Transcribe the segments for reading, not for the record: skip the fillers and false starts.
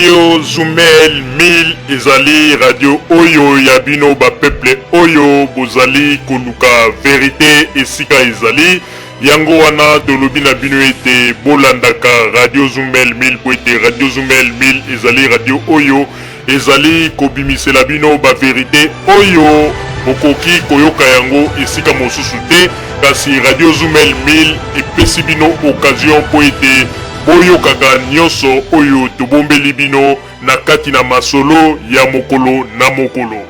Radio Zumel 1000 ezali radio oyo ya bino ba peuple oyo bozali koluka verite esika ezali. Yango wana tolobi na bino ete bolandaka Radio Zumel 1000 po ete Radio Zumel 1000 ezali radio oyo ezali kobimisela bino ba verite oyo bokoki koyoka yango esika mosusu te, kasi Radio Zumel 1000 epesi bino occasion po ete boyokaka nionso oyo tobombeli bino na kati na masolo ya mokolo na mokolo.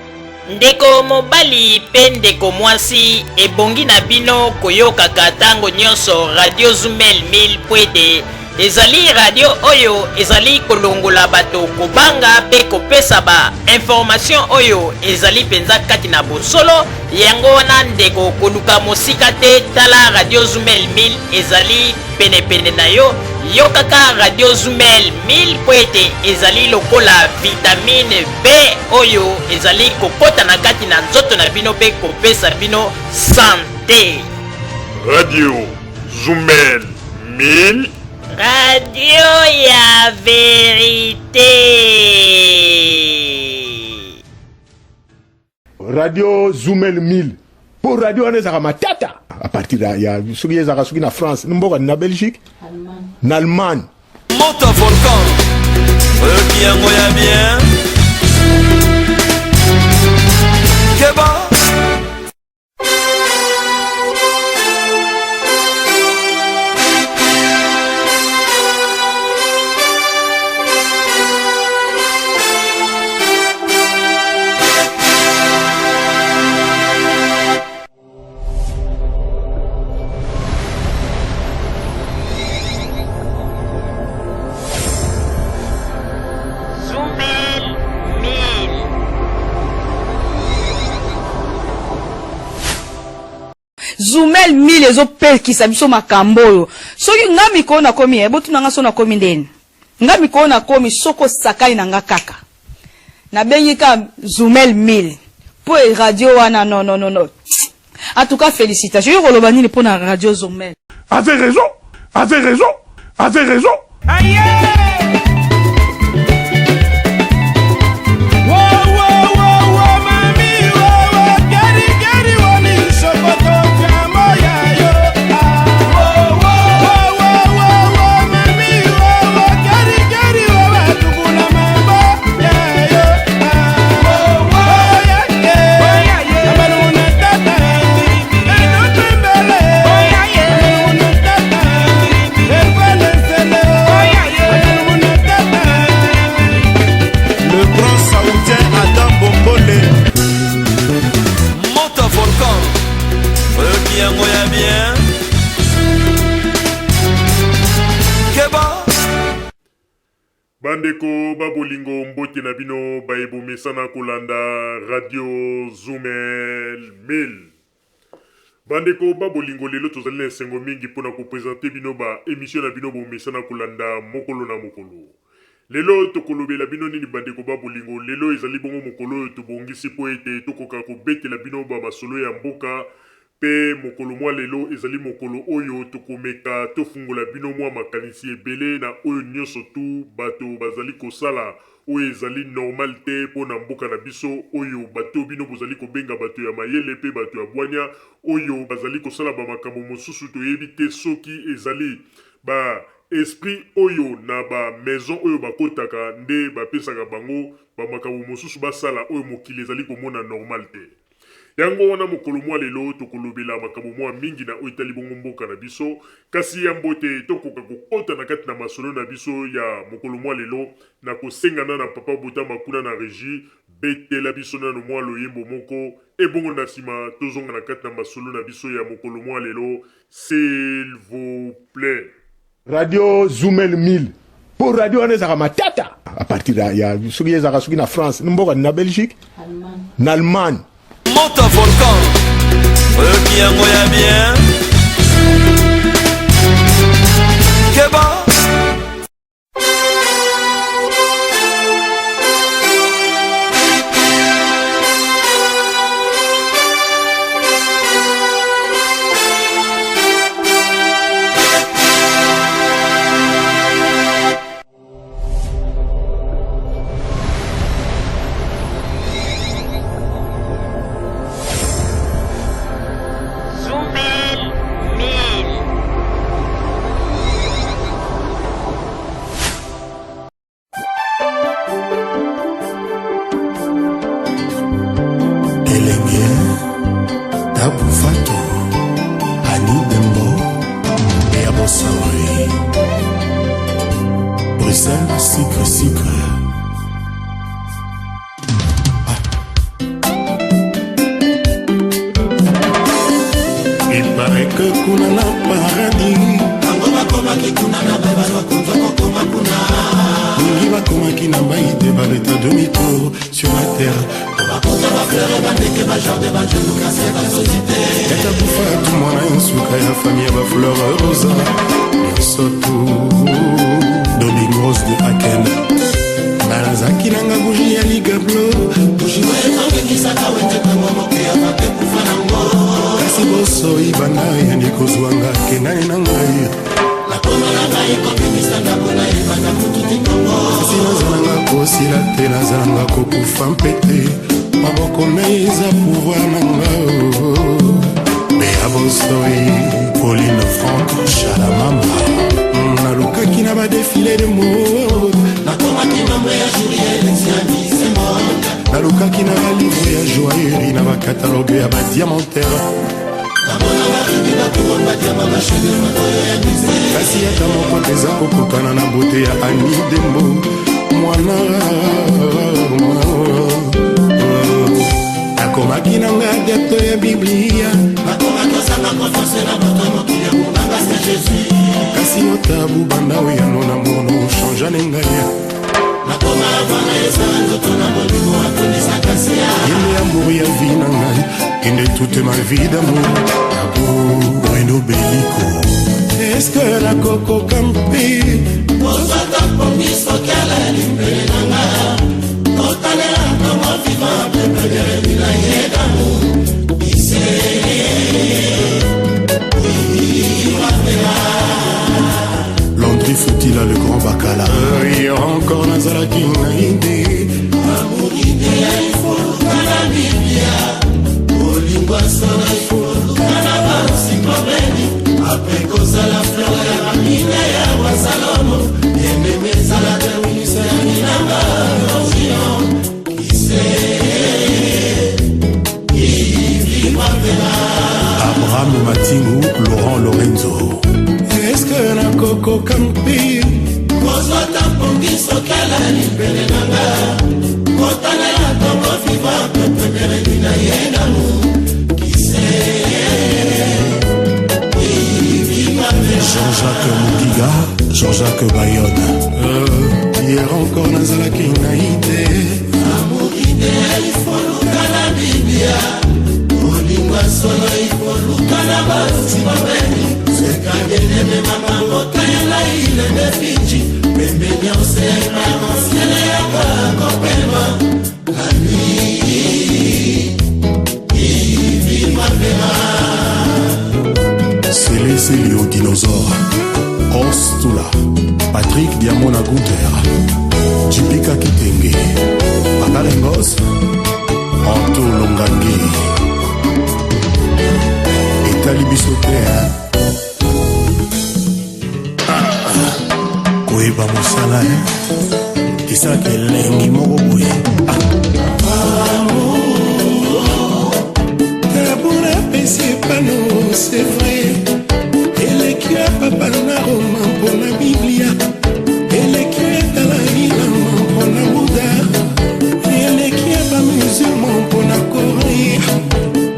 Ndeko mobali pe ndeko mwasi, ebongi na bino koyokaka tango nionso Radio Zumel 1000 po ete ezali radio oyo ezali kolongola bato kobanga pe kopesa ba information oyo ezali penza kati na bosolo. Yango wana ndeko, koluka mosika te, tala Radio Zumel 1000 ezali penepene na yo. Yokaka Radio Zumel 1000 mpo ete ezali lokola vitamine B oyo ezali kokota na kati na nzoto na bino mpe kopesa bino sante. Radio Zumel 1000. Radio ya verite. Radio Zumel 1000 po radio wana ezalaka matata à partir ya soki ezalaka soki na France mboka na Belgique na Allemagne. Moto volcan oyoki yango ya bien keba. Zumel 1000 ezopekisa biso makambo oyo. Soki nga mikolo nakomi eh, botuna nga so nakomi ndeni. Nga mikolo nakomi soko osakani na nga kaka. Nabengi ka Zumel 1000 po e radio wana non non non non. En tout cas félicitations. Yo koloba nini pona radio Zumel? Avait raison, avait raison, avait raison. Le grand saoudien Adam Bombole. Moto volcan oyoki yango ya bien keba. Bandeko ba bolingo mbote na bino baye bomesana kolanda radio Zumel 1000. Bandeko ba bolingo lelo tozali na esengo mingi pona ko presenter bino ba emission na bino bomesana kolanda mokolo na mokolo. Lelo tokolobela bino nini bandeko ba bolingo? Lelo ezali bongo mokolo oyo tobongisi po ete tokoka kobetela bino ba masolo ya mboka Pe mokolo mwa lelo ezali mokolo oyo tokomeka tofungola bino mwa makanisi ebele na oyo nionso tout bato bazali kosala oyo ezali normal te po na mboka na biso oyo bato bino bozali kobenga bato ya mayele pe bato ya bwanya oyo bazali kosala ba makambo mosusu toyebi te soki ezali ba esprit oyo na ba maison oyo bakotaka nde bapesaka bango ba makambo mosusu basala oyo mokili ezali komona normal te. Yango wana mokolo mwa lelo tokolobela makambo mwa mingi na oyo etali bongo mboka na biso. Kasi yambo ete tokoka kokota na kati na masolo na biso ya mokolo mwa lelo, nakosenga na na Papa Botama kuna na regie, betela biso nano mwa loyembo moko, ebongo na sima tozonga na kati na masolo na biso ya mokolo mwa lelo, s'il vous plait. Radio Zumel 1000 po radio wana ezalaka matata à partir ya soki ezalaka soki na France mboka na Belgique na Allemagne. Moto volcan oyoki yango ya bien keba. Fatou, Annie Dembo et Abosori. Bruxelles, sucre, sucre. Ah. Il paraît que kuna na paradis bango bakomaki kuna na baba bakonza kokoma kuna mingi bakomaki na mai te babeta demi tour sur la terre bakonza bafleur bandeke bajardin bajelukase bazozi te Tata kufa tu mwana nsuka ya famille ya bafleur rosa nyonso tu Domingos de Aken nazalaki nanga bougie ya ligablo bougie oyo wete ntango moke ya bape kufa nango kasi bosoi banda yandi kozwanga kendani na ngai nakoma na ngai kobimisa ndako na ebanda kutu tikongo kasi nazalanga kosila te nazalanga kokufa mpe te maboko na eza pouvoir na nga bea bosoi Pauline Frank Shalamama nalukaki na badéfilé de mode nakomaki membre ya jury élection ya Miss Monde nalukaki na balivre ya joaillerie na bacatalogue ya badiamantaire namona barubis bacouronne badiamant bachef-d'œuvre oyo ya musée kasi ata moko te eza kokokana na beauté ya Ani Dembo mwana nakomaki nanga adepte ya biblia nakomaki osanga confiance na bato ya mokili ya konganga se Jésus kasi yo tabu banda oyano na mono changeane ngai nakoma avana ezala nzoto na molimo atondisaka sia yende amour ya vie na ngai ende toute ma vie d'amour abo Bruno Beliko eske nakokoka mpe kozwata pongi soki alali pene na nga totalela ntongo vivant mpe première nuit na ye d'amour ise iwapela Landry Futila le grand bakala hier encore nazalaki na idée amour idéal il faut luka na biblia bolingo solo il faut luka na baencyclopédie après kozala fleur ya bamine ya roi Salomo bien-aimé ezala terminus ya minanga origine ise ivivapela Abraham Matingu Laurent Lorenzo eske nakokoka mpe kozwata pongi soki alali pene na nga kotalela ntongo vivant mpe première nuit na ye d'amour kise Jean-Jacques Mugiga Jean-Jacques Bayonne hier encore nazalaki na idée amour idéal il faut luka na biblia bolingo ya solo il faut luka na baencyclopédie seka bien-aimé makambo tayela ilende Fidji pembeni ya océan arc-en-ciel eyaka kopema la nuit ivivapela Célé Célio Dinosaure Ostula Patrick Diamona Gunther Jipika Kitenge Pakalengos Anto Longange etali biso te hein? Koyeba mosala esalaka elengi moko boye. Tabona apesi epano, c'est vrai, eleki ya papa na Roma mpona biblia, eleki ya Dalai Lama mpona Buda, eleki ya bamusulman mpona Coran,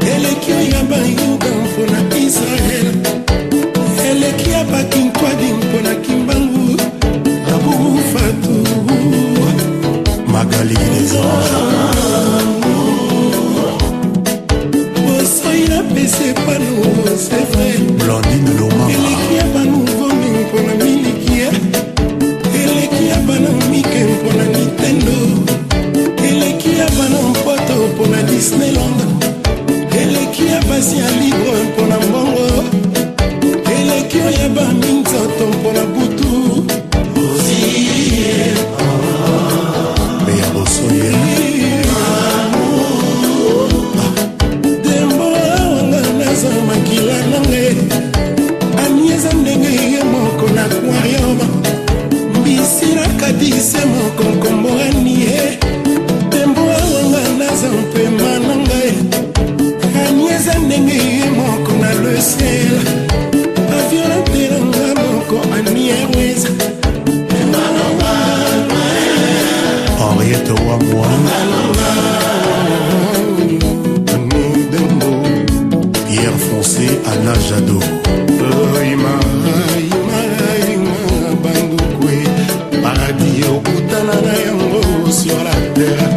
eleki ya bayuda mpona Israel, eleki ya bakintwadi mpona Kimbangu Abufatu Magali des anges. Bosoi napesi epano, c'est vrai, Blandine Lomama eleki ya banuvoni mpona miliki, eleki ya bana mike mpona Nintendo, eleki ya bana mpoto mpona Disneyland, eleki ya basi ya libre mpona mbongo, eleki oyo ya baminzoto mpona butu. Me ya bosoye. Dembo awanga naza makila nange. Victor Wamwa. Pierre Foncé, Anna Jadot. Paradis okutana na yango sur la terre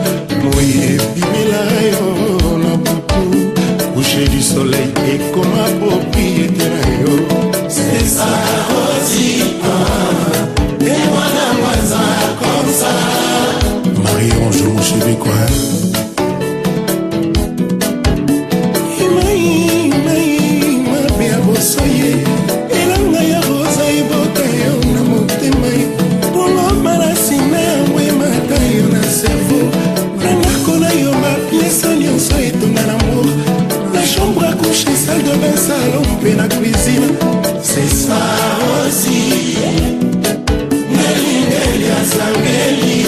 moi ebimela yo na butu coucher du soleil ekoma propriété na yo. C'est ça Rosie, et mwana mwaza comme ça. Marie-Ange Mouchebekwa. Mabe ya bosoye elanga ya rosa ebota yo na motema bongo mbala nsima yango emata yo na cerveau na ndako na yo bapiese nyonso etonga na mour na chambre à coucher, salle de bain, salon mpe na cuisine. C'est ça aussi ngelingeli azangeli.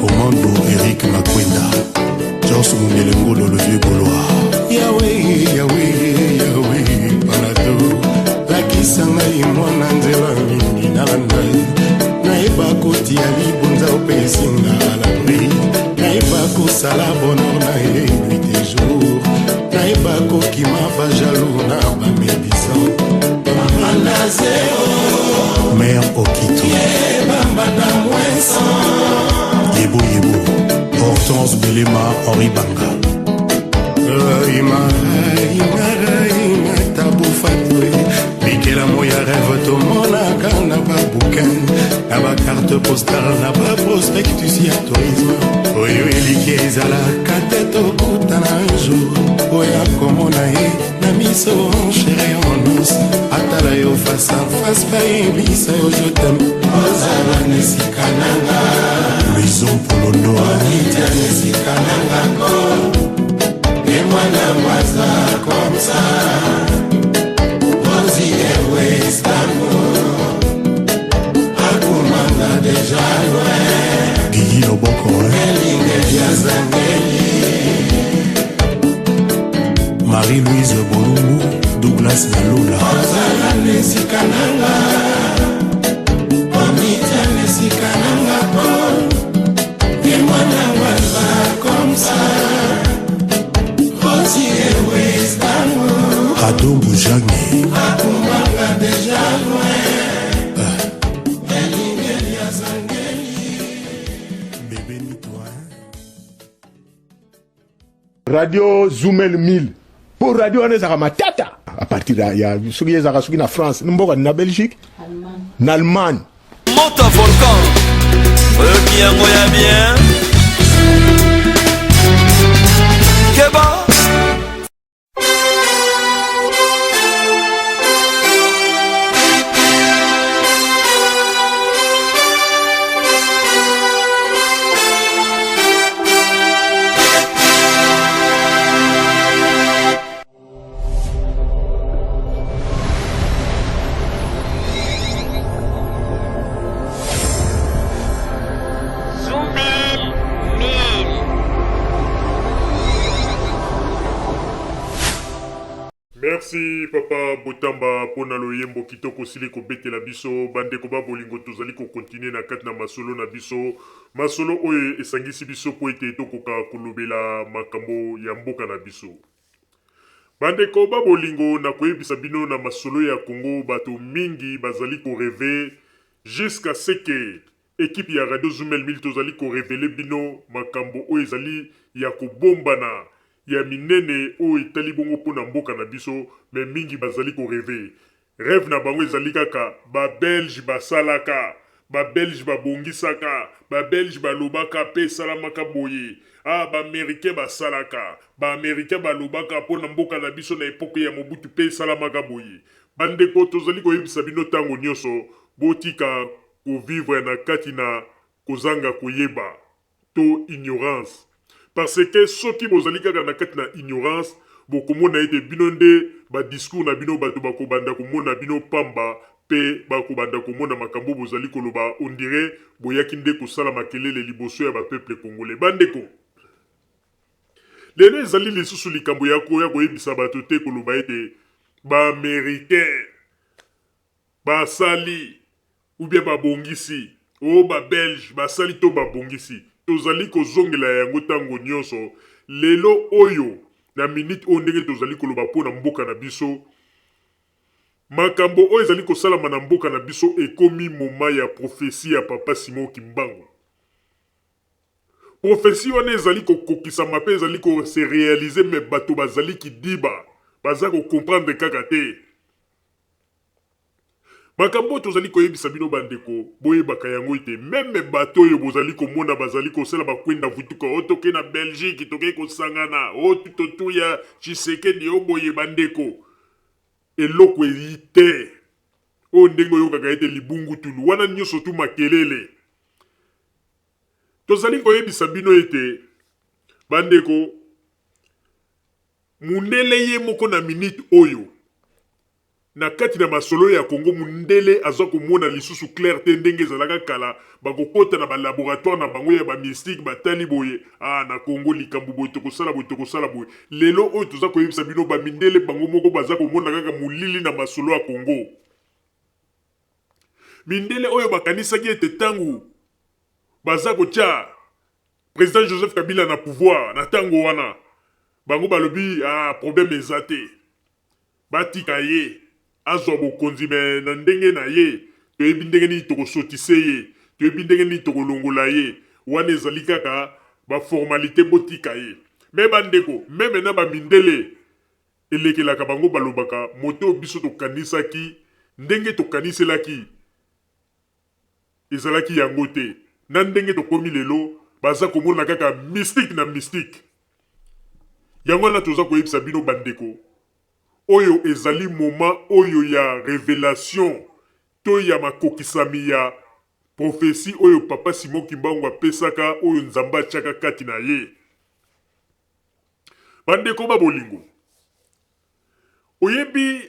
Commando Eric Makwenda. Jos Mundelengolo, le vieux Gaulois. Yawe, yawe, yawe, palado lakisa ngai mwana nzela nini nalanda nayeba kotia libonza opesinga l'abri nayeba kosala bonheur na ye nuit et jour nayeba kokima bajaloux na bamédisant bambanda zero. Mère Okito. Bambanda moins. Yebo Yebo. Hortense Belema, Henri Banga. Ima ima ima tabu fatwe bikelamo ya rêve tomonaka na babouquin na bacarte postale na baprospectus ya tourisme oyo eliki ezalaka te tokutana un jour oyo akomona ye na miso en chair et en os atala yo face à face bayebisa yo je t'aime ozala na esika nanga. Louison Polondo. Okitia na esika nanga ko e mwana mwaza comme ça Rosie ewe Istanbul akumanga déjà loin. Guigui Loboko. Elingeli azangeli. Marie-Louise Bolungu. Douglas Nalola. Ozala na esika nanga omitia na esika nanga ko e mwana mwaza comme ça Rosie ewe Istanbul Ado Boujangi. Akumanga déjà loin elingeli azangeli. Bébé Nito. Radio Zumel 1000 mpo radio wana ezalaka matata à partir ya soki ezalaka soki na France, mboka na Belgique, na Allemagne. Moto volcan oyoki yango ya bien keba. Zumel 1000. Merci papa Botamba mpona loyembo kitoko osili kobetela biso. Bandeko ba bolingo, tozali kocontinuer na kati na masolo na biso, masolo oyo esangisi biso mpo ete tokoka kolobela makambo ya mboka na biso. Bandeko ba bolingo, na koyebisa bino na masolo ya Congo, bato mingi bazali korêver jusqu'à ce que équipe ya Radio Zumel 1000 tozali korévéler bino makambo oyo ezali ya kobombana ya minene oyo etali bongo mpona mboka na biso. Mais mingi bazali korêver, rêve na bango ezali kaka babelge basalaka, babelge babongisaka, babelge balobaka mpe esalamaka boye. Ah, baaméricain basalaka, baaméricain balobaka mpona mboka na biso na époque ya Mobutu mpe esalamaka boye. Bandeko, tozali koyebisa bino ntango nyonso, botika kovivre na kati na kozanga koyeba to ignorance, parce que soki bozali kaka na kati na ignorance, bokomona ete bino nde badiscours na bino, bato bakobanda komona bino pamba mpe bakobanda komona makambo bozali koloba, on dirait boyaki nde kosala makelele liboso ya bapeuple congolais. Bandeko, lelo ezali lisusu likambo ya koya koyebisa bato te koloba ete baaméricain basali ou bien babongisi o babelge basali to babongisi. Tozali kozongela yango tango nionso. Lelo oyo, na minute oyo ndenge tozali koloba mpo na mboka na biso, makambo oyo ezali kosalama na mboka na biso ekomi moment ya prophetie ya Papa Simon Kimbangu. Prophetie wana ezali kokokisama mpe ezali ko se realiser mais bato bazali kidiba, baza ko comprendre kaka te. Makambo oyo tozali koyebisa bino bandeko, boyebaka yango ete meme bato oyo bozali komona bazali kosala ba kwenda vutuka, o toke na Belgique, tokei kosangana, o tutotu ya Tshisekedi, o boye, bandeko, eloko eyi te. Oyo ndenge oyokaka ete libungutulu wana nyoso tu makelele. Tozali koyebisa bino ete bandeko, mundele ye moko na minute oyo Na kati na masolo ya Congo mundele aza komona lisusu clair te ndenge ezalaka kala, bakokota na ba laboratoire na bango ya ba mystique batali boye ah na Congo likambo boye tokosala boye tokosala boye. Lelo oyo toza koyebisa bino ba mindele bango moko baza komona kaka molili na masolo ya Congo. Mindele oyo bakanisaki ete tango baza kotia President Joseph Kabila na pouvoir na tango wana bango balobi ah problème eza te. Batika ye azwa bokonzi mais na ndenge na ye, toyebi ndenge nini toko sotise ye, toyebi ndenge nini toko longola ye, wana ezali kaka ba formalites botika ye. Mais ba ndeko meme na ba mindele elekelaka bango balobaka moto oyo biso tokanisaki ndenge tokaniselaki ezalaki yango te na ndenge tokomi lelo baza komona kaka mystique na mystique yango wana toza koyebisa bino bandeko oyo ezali moment oyo ya revelation to ya makokisami ya prophetie oyo papa Simon Kimbangu apesaka oyo Nzambe atiaka kati na ye. Bandeko ba bolingo, oyebi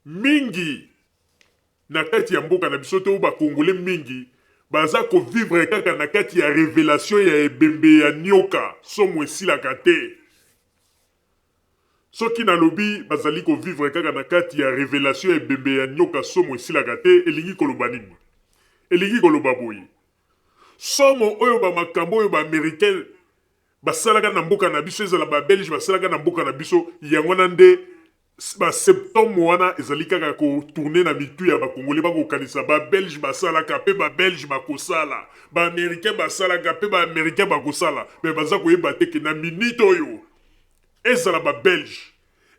mingi na kati ya mboka na biso to ba congolais mingi baza ko vivre kaka na kati ya revelation ya ebembe ya nioka somo esilaka te. Soki nalobi bazali ko vivre kaka na kati ya revelation ya ebembe ya nioka somo esilaka te elingi koloba nini? Elingi koloba boye, somo oyo ba makambo oyo ba americains basalaka na mboka na biso ezala ba belge basalaka na mboka na biso yango wana nde ba septembre wana ezali kaka ko tourner na mitu ya ba congolais bakokanisa ba belge basalaka pe ba belge bakosala ba americain basalaka pe ba americain bakosala mais baza koyeba te ke na minute oyo ezala ba belge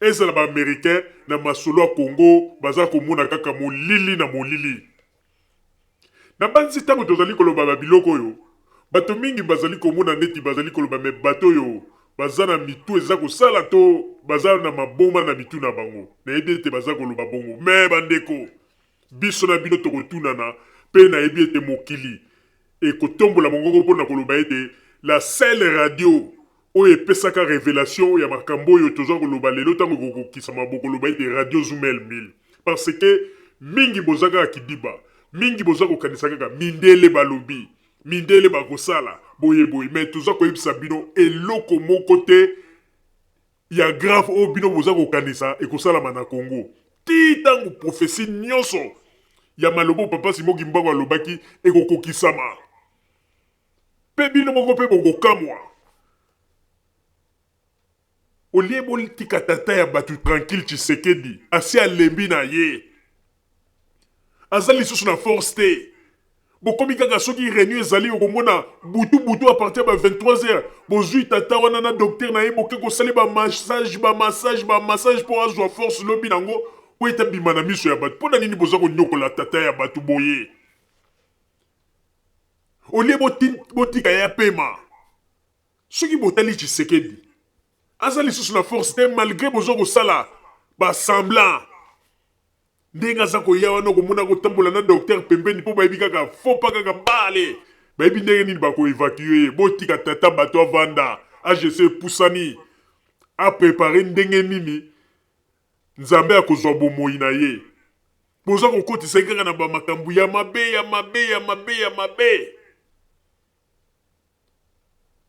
ezala ba americain na masolo ya Congo baza komona kaka molili na molili. Nabanzi ntango tozali koloba ba biloko oyo, bato mingi bazali komona neti bazali koloba mais bato oyo baza na mitu eza kosala to baza na maboma na mitu na bango. Nayebi ete baza koloba bongo mais bandeko, biso na bino tokotunana mpe nayebi ete mokili ekotombola mongongo mpo na koloba ete la seule radio oyo epesaka revelation ya makambo oyo toza koloba lelo ntango ekokokisama bokoloba ete radio Zumel 1000 parce que mingi boza kaka kidiba mingi boza kokanisa kaka mindele balobi mindele bakosala boye boye mais toza koyebisa bino eloko moko te ya grave oyo bino boza kokanisa ekosalama na Congo ti ntango prophetie nyonso ya maloba oyo papa Simon Kimbangu alobaki ekokokisama. Mpe bino moko mpe bokokamwa. Olie botika tata ya batu tranquille Tshisekedi asi alembi na ye. Aza lisusu na force te. Bokomi kaka soki reunion ezali okomona butu butu à partir ba 23 heures bozui tata wana na docteur na ye boke kosali ba massage ba massage ba massage mpo azwa force lobi nango mpo ete abima na miso ya bato. Mpo na nini boza konyokola tata ya bato boye? Olie botika ye apema. Soki botali Tshisekedi aza lisusu na force te malgre boza kosala ba semblant ndenge aza koya wana okomona kotambola na docteur pembeni mpo bayebi kaka faux pas kaka bale bayebi ndenge nini bako evacuer ye. Botika tata bato avanda AGC epusani a prepare ndenge nini Nzambe akozwa bomoyi na ye. Boza kokotisa ye kaka na ba makambo ya mabe ya mabe ya mabe ya mabe.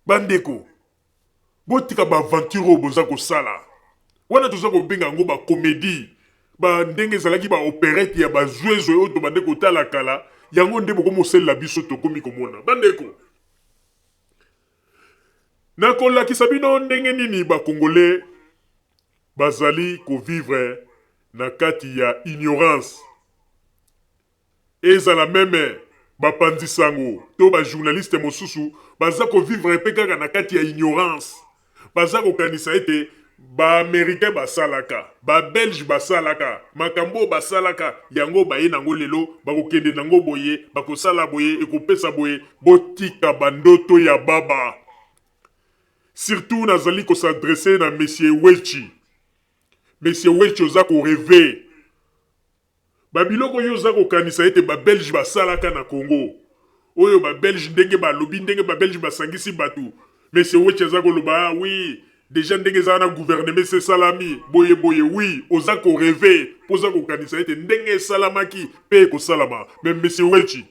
Bandeko, botika ba aventure oyo boza kosala. Wana toza kobenga yango ba comedie, ba ndenge ezalaki ba operette ya ba zwezwe oyo tobande kotala kala, yango nde bokomi kosalela biso tokomi komona. Bandeko! Nakolakisa bino ndenge nini ba Congolais bazali ko vivre na kati ya ignorance. Ezala meme ba panzi sango to ba journalistes mosusu baza ko vivre pe kaka na kati ya ignorance. Baza kokanisa ete ba americains basalaka, ba belges basalaka, makambo oyo basalaka yango baye nango lelo, bakokende nango boye, bakosala boye, ekopesa boye. Botika ba ndoto ya baba. Surtout nazali ko s'adresser na monsieur Wetshi. Monsieur Wetshi oza ko rever. Ba biloko yo oza kokanisa ete ba belge basalaka na Congo oyo ba belge ndenge balobi ndenge ba belge basangisi batu monsieur Wetshi aza koloba ah oui dejà ndenge eza wana gouvernement esi esalami boye boye oui oza ko rever po oza kokanisa ete ndenge esalamaki pe ekosalama mais monsieur Wetshi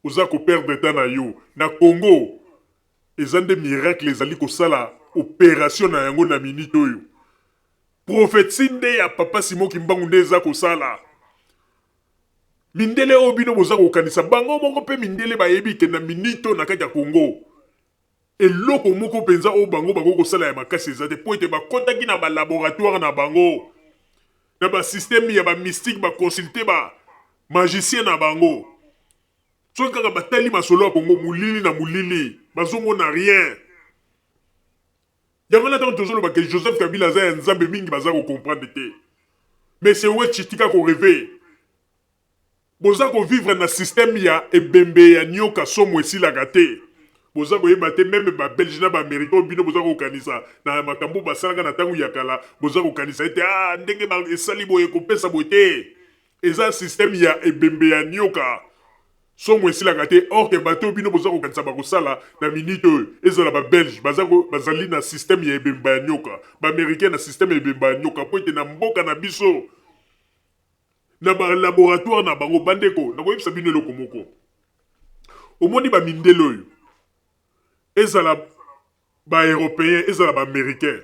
oza ko perdre temps na yo na Congo eza nde miracle ezali kosala operation na yango na minute oyo. Prophetie nde ya papa Simon Kimbangu nde eza kosala. Mindele oyo bino boza kokanisa bango moko pe mindele bayebi ke na minute oyo na kati ya Congo eloko moko mpenza oyo bango bakoki kosala ya makasi eza te mpo ete bakotaki na ba laboratoire na bango na ba système ya ba mystique ba consulter ba magicien na bango soki kaka batali masolo ya Congo molili na molili bazomona rien. Yango wana tango tozoloba que Joseph Kabila aza ya Nzambe mingi baza ko comprendre te. Monsieur Wetshi tika ko rever. Boza ko vivre na système ya ebembe ya nioka somo esilaka te. Boza koyeba te meme ba belge na ba americain oyo bino boza kokanisa na makambo basalaka na tango ya kala boza kokanisa ete ah ndenge ba esali boye ekopesa boye te. Eza système ya ebembe ya nioka. Somo esilaka te or que bato oyo bino boza kokanisa bakosala na minute oyo ezala ba belge baza ko bazali na système ya ebemba ya nioka ba americain na système ya ebemba ya nioka po ete na mboka na biso na ba laboratoire na bango bandeko nakoyebisa bino eloko moko omoni ba mindele oyo ezala ba européen ezala ba américain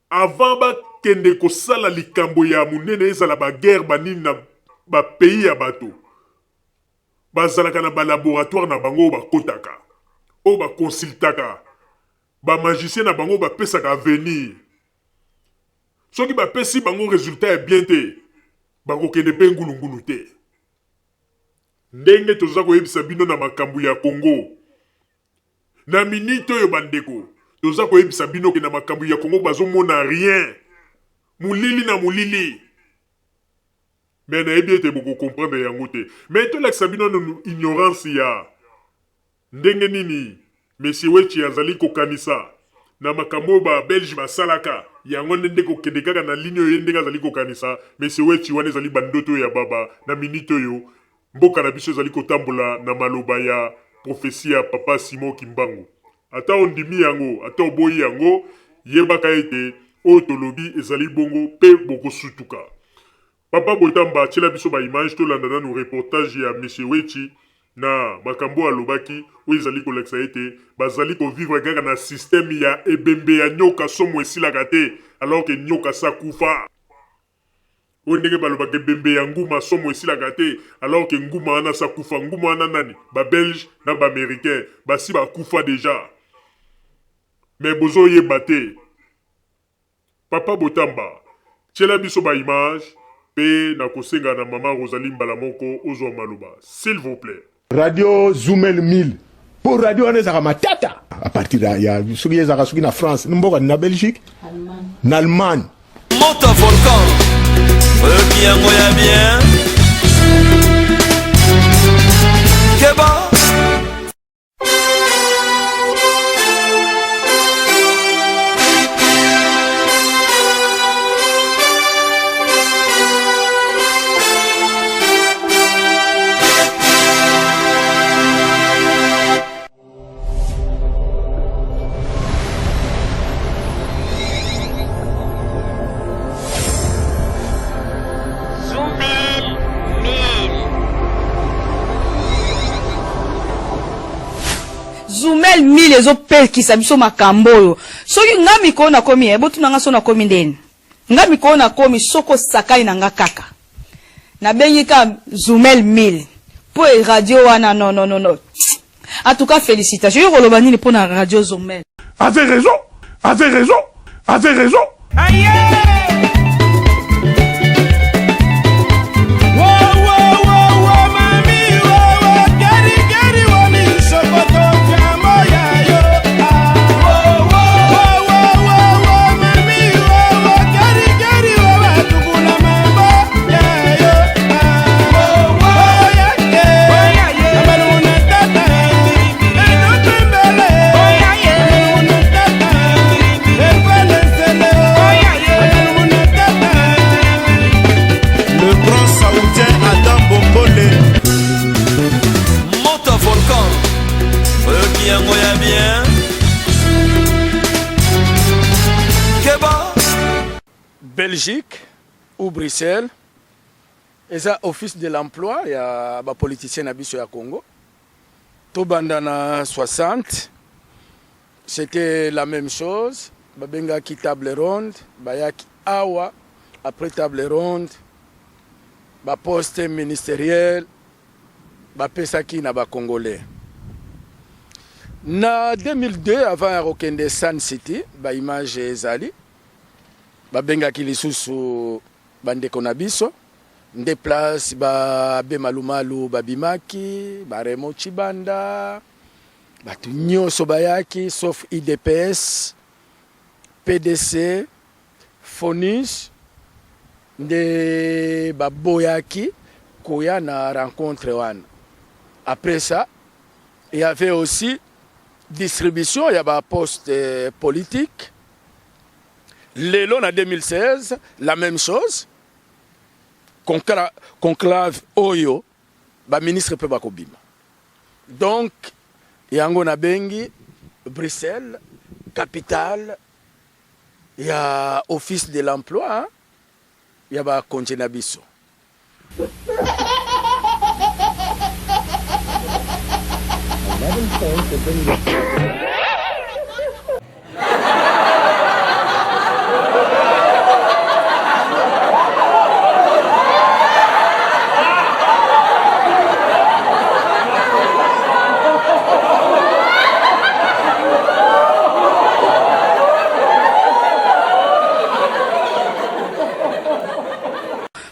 avant bakende kosala likambo ya monene ezala ba guerre banini na ba pays ya bato bazalaka na ba laboratoire na bango oyo bakotaka oyo baconsultaka ba magicien na bango bapesaka avenir soki bapesi bango resultat ya bien te bakokende mpe ngulungulu te ndenge toza koyebisa bino na makambo ya Congo Na minute oyo ba ndeko toza koyebisa bino ke na makambo ya Congo bazo mona rien. Molili na molili. Mais nayebi ete boko comprendre yango te. Mais tolakisa bino nanu ignorance ya ndenge nini Monsieur Wetshi azali kokanisa na makambo oyo ba Belge basalaka. Yango nde nde kokende kaka na ligne oyo ye ndenge azali kokanisa. Monsieur Wetshi wana ezali ba ndoto ya baba na minute oyo. Mboka na biso ezali kotambola na maloba ya prophetie ya papa Simon Kimbangu. Ata ondimi yango, ata oboyi yango, yebaka ete oyo tolobi ezali bongo pe bokosutuka. Papa Botamba tiela biso ba images tolanda nanu reportage ya Monsieur Wetshi na makambo oyo alobaki oyo ezali kolakisa ete bazali ko vivre kaka na système ya ebembe ya nyoka somo esilaka te alors que nyoka asi akufa. Oyo ndenge balobaka ebembe ya nguma somo esilaka te alors que nguma wana asi akufa. Nguma wana nani? Ba belge na ba americain basi bakufa dejà mais bozo yeba te. Papa Botamba tiela biso ba image pe nakosenga na mama Rosalie mbala moko ozua maloba s'il vous plait. Radio Zumel 1000 po radio wana ezalaka matata à partir ya, ya soki ezalaka soki na France mboka na Belgique na Allemagne moto volcan oyoki yango ya bien keba Zumel 1000 ezopekisa biso makambo oyo soki nga mikolo nakomi eh, botuna nga so nakomi ndeni Nga mikolo na komi soki osakani na nga kaka na bengi ka zumel 1000 po radio wana non non non. En tout cas félicitations. Yo koloba nini pona radio Zomel? Avait raison, avait raison, avait raison. Le grand saoudien Adam Bombole. Moto volcan. Oyoki yango ya bien. Keba. Belgique ou Bruxelles eza office de l'emploi ya ba politiciens na biso ya Congo. Tobanda na 60 c'était la même chose, babengaki table ronde, bayaki awa après table ronde ba poste ministeriel bapesaki na ba congolais. Na 2002 avant ya kokende Sun City ba image ezali babengaki lisusu bandeko na biso nde place ba Abe Malumalu babimaki, ba Raymond Tshibanda, bato nyonso bayaki sauf udps, PDC, Fonus nde baboyaki koya na rencontre wana. Après ça, il y avait aussi distribution ya ba postes politiques. Lelo na 2016, la même chose. Conclave oyo ba ministres pe bakobima. Donc yango nabengi Bruxelles capitale ya office de l'emploi ya ba konzi na biso.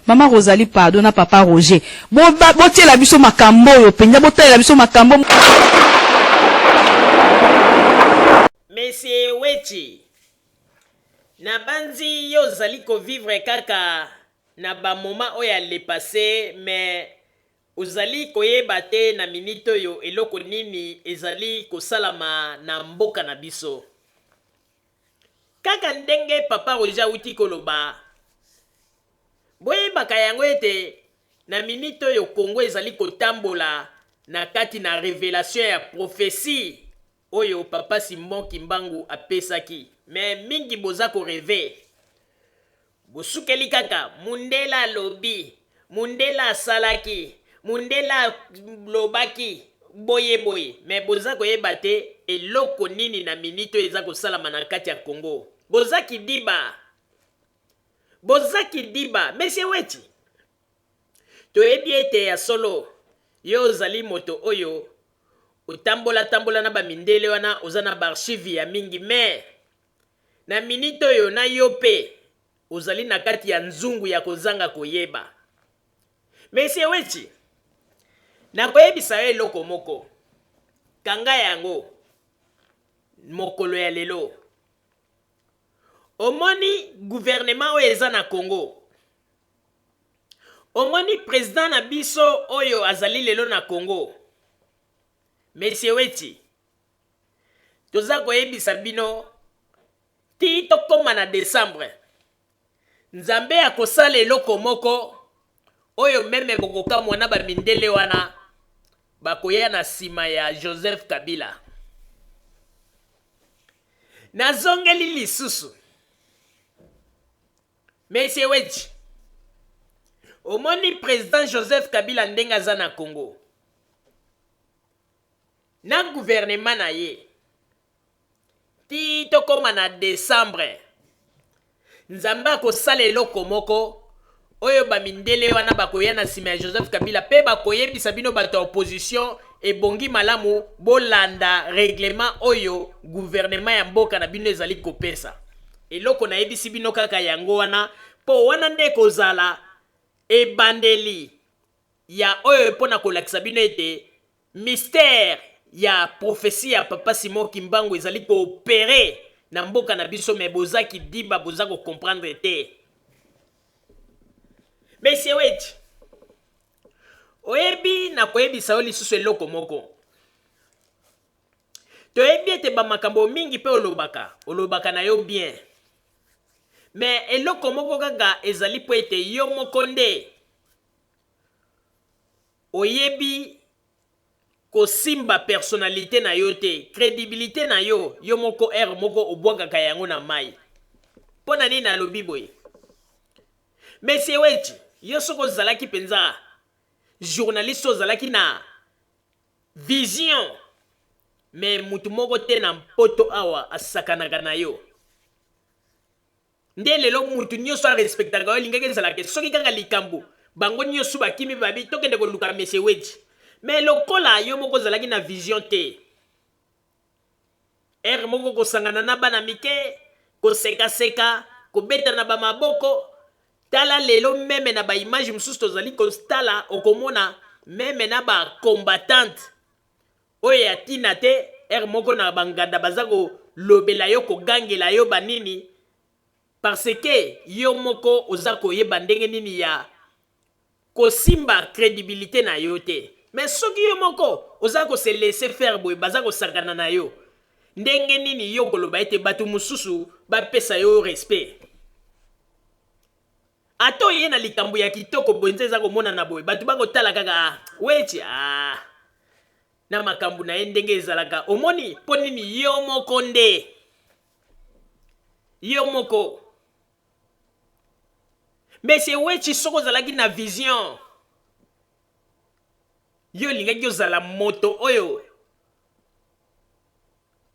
Maman Rosalie pardon na papa Roger botiela biso makambo oyo mpenza botalela biso makambo. Monsieur Wetchi, nabanzi yo ozali ko vivre kaka na ba moments oyo ya le passe mais ozali koyeba te na minute oyo eloko nini ezali kosalama na mboka na biso. Kaka ndenge papa Roger awuti koloba, boyebaka yango ete na minute oyo Congo ezali kotambola na kati na revelation ya prophetie oyo papa Simon Kimbangu apesaki mais mingi boza ko rever bosukeli kaka mundele alobi mundele asalaki mundele alobaki boye boye mais boza koyeba te eloko nini na minute oyo eza kosalama na kati ya Congo boza kidiba boza kidiba monsieur Wetshi Toyebi ete ya solo yo ozali moto oyo otambola tambola na ba mindele wana oza na b'archives ya mingi mais na minute oyo na yo pe ozali na kati ya nzungu ya kozanga koyeba. Monsieur Wetshi, nakoyebisa yo eloko moko, kanga yango mokolo ya lelo. Omoni gouvernement oyo eza na Congo, Omoni president na biso oyo azali lelo na Congo Monsieur Wetshi toza koyebisa bino ti tokoma na decembre Nzambe akosala eloko moko oyo meme bokokamwa na ba mindele wana bakoya na sima ya Joseph Kabila. Nazongeli lisusu Monsieur Wetshi, omoni president Joseph Kabila ndenge aza na Congo na gouvernement na ye ti tokoma na decembre Nzambe akosala eloko moko oyo ba mindele wana bakoya na sima ya Joseph Kabila pe bakoyebisa bino bato ya opposition. Ebongi malamu bolanda reglement oyo gouvernement ya mboka na bino ezali kopesa. Eloko nayebisi bino kaka yango wana, mpo wana nde ekozala ebandeli ya oyo mpo na kolakisa bino ete mystère ya prophetie ya Papa Simon Kimbangu ezali ko operer na mboka na biso, mais boza kidiba, boza ko comprendre te. Monsieur Wetchi, oyebi nakoyebisa yo lisusu eloko moko. Toyebi ete ba makambo mingi pe olobaka, olobaka na yo bien. Mais eloko moko kaka ezali po ete yo moko nde oyebi kosimba personnalite na yo te, credibilite na yo, yo moko heure moko obwakaka yango na mayi. Mpo na nini nalobi boye? Monsieur Wetchi, yo soki ozalaki penza journaliste ozalaki na vision, mais mutu moko te na mpoto awa asakanaka na yo. Nde lelo mutu nioso a respectaka yo elingaki ezala ke soki kaka likambu bango nioso bakimi babi tokende koluka monsieur Wedji mais lokola yo moko ozalaki na vision te heure moko kosangana na bana mike koseka seka kobetana ba maboko tala lelo meme na ba image mosusu tozali kotala okomona meme na ba combattante Oyo ya tina te heure moko na ba nganda baza ko lobela yo ko gangela yo ba nini parce que yo moko oza koyeba ndenge nini ya kosimba credibilite na yo te mais soki yo moko oza ko se laisser faire boye baza kosakana na yo ndenge nini yo okoloba ete batu mosusu bapesa yo respect? Ata oye na likambo ya kitoko boye nze eza komonana boye bato bakotala kaka ah wetshi ah na makambo na ye ndenge ezalaka omoni mpo nini yo moko nde yo moko Monsieur Wetshi soki ozalaki na vision yo olingaki ozala moto oyo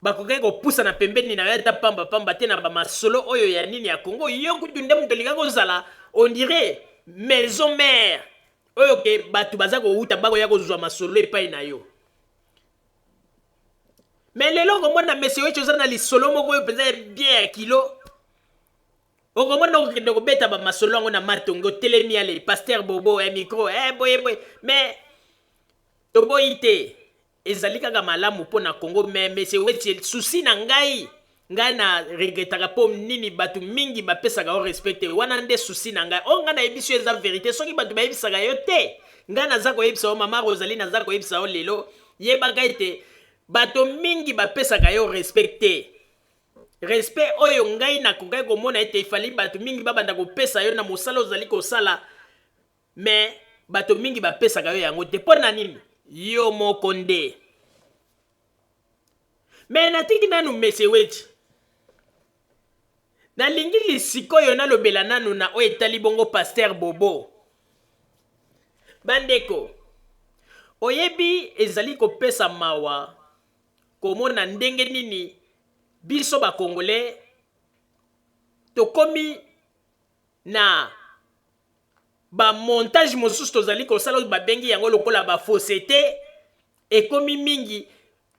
Bakokaki kopusana pembeni na yo ata pamba pamba te na ba masolo oyo ya nini ya Congo. Yo kutu nde moto olingaki ozala on dirait maison mère oyo ke bato baza kowuta bakoya kozwa masolo epai na yo. Mais lelo okomona monsieur Wetshi oza na lisolo moko oyo mpenza ya bien ya kilo. Okomona okokende kobeta ba masolo yango na matonge otelemi ale pasteur Bobo ya micro eh boye boye mais toboyi te. Ezali kaka malamu po na Congo mais monsieur Wetshi souci na ngai ngai na regrettaka po nini batu mingi ba pesaka yo respect te wana nde souci na ngai oyo ngai nayebisi yo eza verite soki batu bayebisaka yo te ngai naza koyebisa yo mama Rosalie naza koyebisa yo lelo yebaka ete bato mingi ba pesaka yo respect te respect oyo ngai nakokaki komona ete ifali bato mingi babanda kopesa yo na mosala ozali kosala Mais bato mingi bapesaka yo yango te mpo na nini? Yo moko nde. Mais natiki nanu Monsieur Wetshi. Nalingi lisikoyo nalobela nanu na oyo etali bongo Pasteur Bobo. Bandeko, oyebi ezali kopesa mawa komona ndenge nini biso ba Congolais tokomi na ba montage mosusu tozali kosala oyo babengi yango lokola ba fausseté ekomi mingi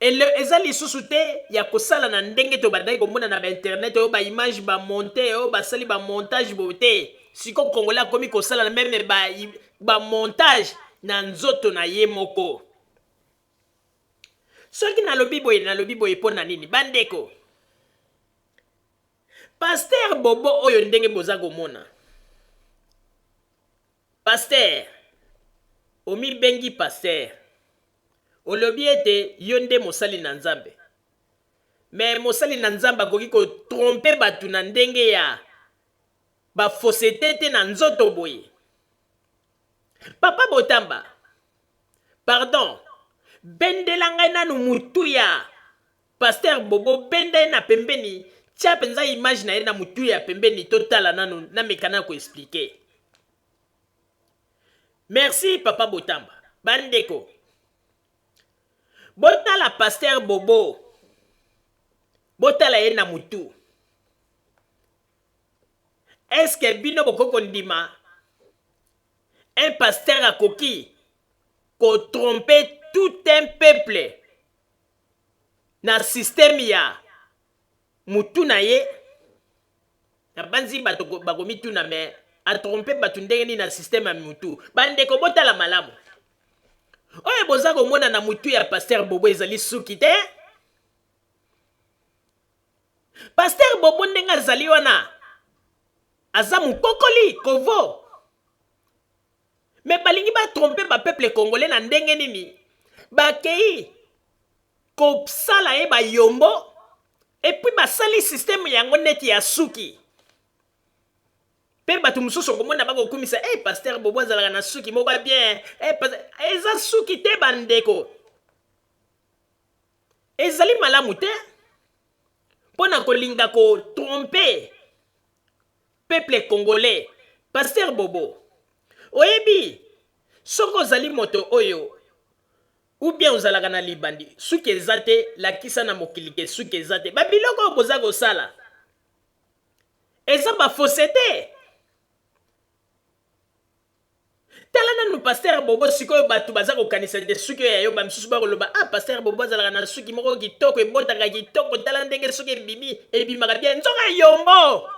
eza lisusu te ya kosala na ndenge tobandaki komona na ba internet oyo ba image ba monte oyo basali ba montage boye te siko congolais akomi kosala na meme ba, ba montage na nzoto na ye moko soki nalobi boye nalobi boye mpo na nini bandeko Pasteur bobo oyo ndenge boza komona pasteur omibengi pasteur olobi ete yo nde mosali na nzambe mais mosali na nzambe akoki ko tromper batu na ndenge ya ba fausseté te na nzoto boye papa botamba pardon bendela ngai nanu mutu ya Pasteur bobo benda ye na pembeni tia penza image na ye na mutu ya pembeni totala nanu nameka na ko expliquer. Merci papa botamba. Ba ndeko botala pasteur bobo botala ye na mutu est ce que bino bokoki kondima un pasteur akoki ko tromper? tout un peuple na système ya mutu na ye. Nabanzi bato bakomituna, me atrompe bato ndenge nini na système ya mutu? Bandeko, botala malamu oyo boza komona na mutu ya Pasteur Bobo, ezali suki te. Pasteur Bobo, ndenge azali wana, aza mokokoli kovo. Me balingi batrompe bapeuple congolais na ndenge nini? Bakei kosala ye bayombo, et puis basali système yango neti ya suki. Mpe bato mosusu okomona bakokumisa: "Hey, Pasteur Bobo azalaka na suki moko bien." Hey, eza suki te, bandeko. Ezali malamu te mpo na kolinga kotrompe peuple congolais. Pasteur Bobo, oyebi, soki ozali moto oyo ou bien ozalaka na libandi, suki eza te, lakisa na mokili ke suki eza te. Babiloko oyo boza kosala eza bafausseté. Tala nanu Pasteur Bobo sikoyo, bato baza kokanisa te suki oyo ya yo. Bamisusu bakoloba: "Ah, Pasteur Bobo azalaka na suki moko kitoko, ebotaka kitoko, tala ndenge soki ebimi, ebimaka bien." Nzoka yombo,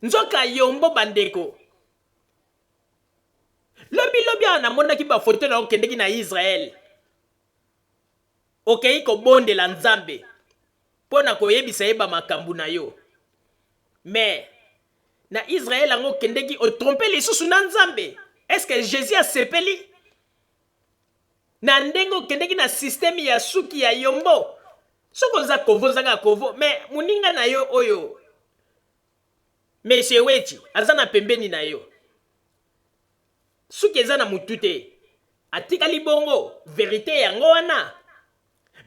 nzoka yombo. Bandeko, lobilobi awa namonaki bafoto na okendeki na Israel, okei kobondela Nzambe mpo na koyebisa ye bamakambo na yo. Me na Israel yango okendeki, otrompe lisusu na Nzambe. Est-ce Jésus asepeli na ndenge okendeki na système ya suki ya yombo? Soki oza kovo, oza kaka kovo. Me moninga na yo oyo, Monsieur Wechi, aza na pembeni na yo, suki eza na mutu te, atikali bongo. Vérité yango wana.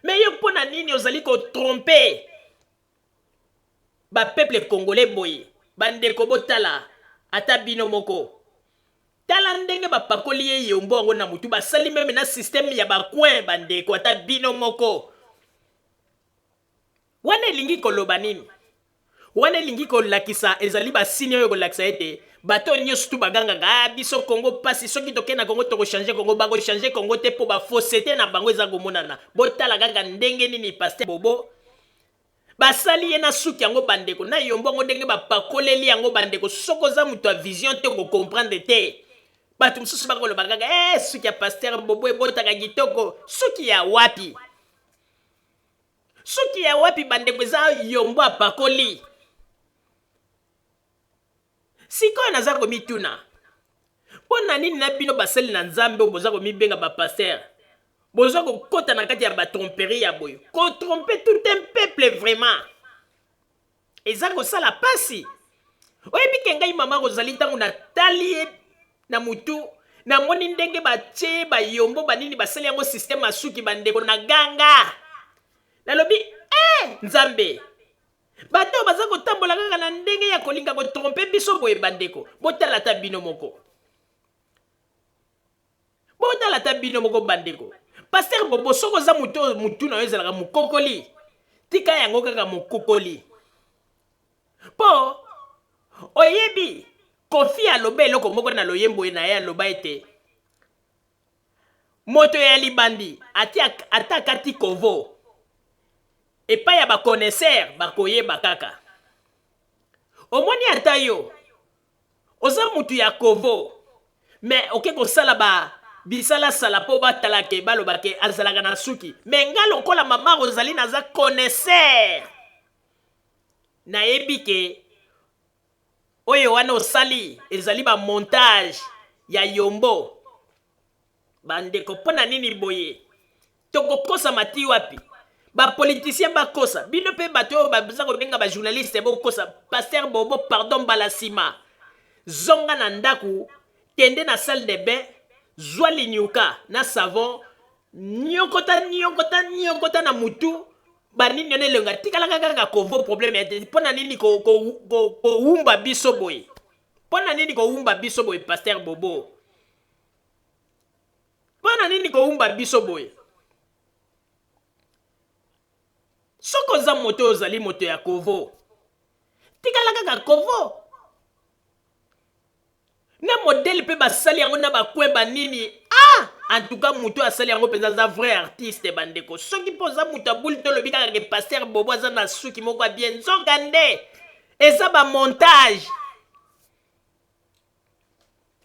Me yo, mpo na nini ozali kotrompe bapeuple congolais boye? Bandeko, botala ata bino moko, tala ndenge bapakoli ye yombo yango na mutu, basali même na système ya bacoin. Bandeko, ata bino moko, wana elingi koloba nini? Wana elingi kolakisa, ezali basigne oyo kolakisa ete bato nyonso tu bagangaka: "Ah, biso Kongo pasi, soki tokei na Kongo tokochange Kongo." Bakochange Kongo te, mpo bafausseté na bango eza komonana. Botala kaka ndenge nini Pasteur Bobo basali ye na suki yango, bandeko, na yombo yango, ndenge bapakoleli yango. Bandeko, soki oza moto ya vision te, okocomprendre te. Bato mosusu bakoloba kaka: "Eh, suki ya Pasteur Bobo ebotaka kitoko." Suki ya wapi? Suki ya wapi, bandeko? Eza yombo apakoli. Sikoyo naza komituna, mpo na nini na bino basali na Nzambe oyo boza komibenga bapasteur, boza kokɔta na kati ya batromperie ya boye, kotrompe tout un peuple? Vraiment, eza kosala pasi. Oyebi ke ngai, mama Kozali, ntango natali ye na mutu, namoni ndenge batie bayombo banini, basali yango système ya suki, bandeko, na ganga, nalobi: "E Nzambe, bato oyo baza kotambola kaka na ndenge ya kolinga kotrompe biso boye." Bandeko, botala ata bino moko, botala ata bino moko, bandeko. Pasteur Bobo, soki oza motu oyo motu na yo ezalaka mokokoli, tika yango kaka mokokoli. Mpo oyebi, Kofi aloba eloko moko na loyembo na ye, aloba ete moto ya libandi ata akati kovo, epai ya baconnaisseur bakoyeba kaka. Omoni, ata yo oza mutu ya kovo, me oke kosala ba bisalasala mpo batala ke baloba ke azalaka na suki. Me nga, lokola mama Ozali, naza connaisseur, nayebi ke oyo wana osali ezali bamontage ya yombo. Bandeko, mpo na nini boye? Tokokosama ti wapi? Bapoliticien bakosa bino, mpe bato oyo baza kobenga bajournaliste bokosa. Pasteur Bobo, pardon, mbala nsima zonga na ndako, kende na salle de bain, zwa linyuka na savon, nyokota, nyokota, nyokota na mutu, banini wana elonga, tikalaka kaka kovo. Problème ya te. Mpo na nini kowumba biso boye? Mpo na nini kowumba biso boye, Pasteur Bobo? Mpo na nini kowumba biso boye? Soki oza moto oyo ozali moto ya kovo, tikala kaka kovo. Na modèle mpe basali yango na bacoin banini. Ah, En tout cas moto asali yango mpenza aza vrai artiste bandeko. Soki mpo oza moto ya boule tolobi kaka ke pasteur Bobo aza na suki moko ya bien, nzoka nde eza ba montage.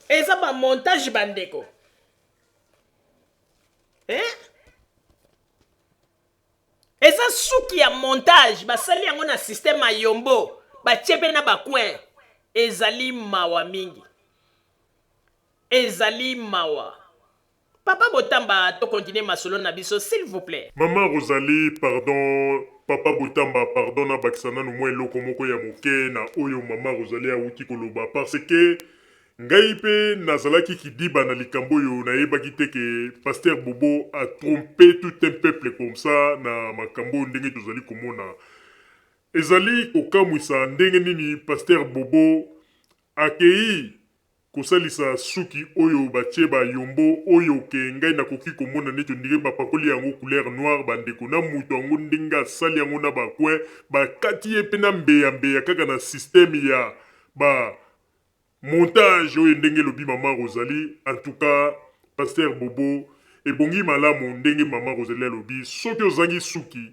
Eza ba montage bandeko. Eh? Eza suki ya montage basali yango na système ya yombo batie pe na ba coin ezali mawa mingi ezali mawa papa botamba to continue masolo na biso s'il vous plait. Maman Rosalie pardon papa Botamba pardon nabakisa nanu mwa eloko moko ya moke na oyo maman Rosalie awuti koloba parce que Ngai pe nazalaki kidiba na likambo oyo nayebaki te ke pasteur Bobo a trompe tout un peuple comme ça na makambo oyo ndenge tozali komona. Ezali kokamwisa ndenge nini pasteur Bobo akeyi kosalisa suki oyo batie ba yombo oyo ke ngai nakoki komona neti ondire bapakoli yango couleur noire ba ndeko na mutu yango ndenge asali yango na ba coin bakati ye pe na mbeya mbeya kaka na système ya ba Montage oyo ndenge elobi maman Rosalie en tout cas pasteur Bobo ebongi malamu ndenge maman Rosalie alobi soki ozangi suki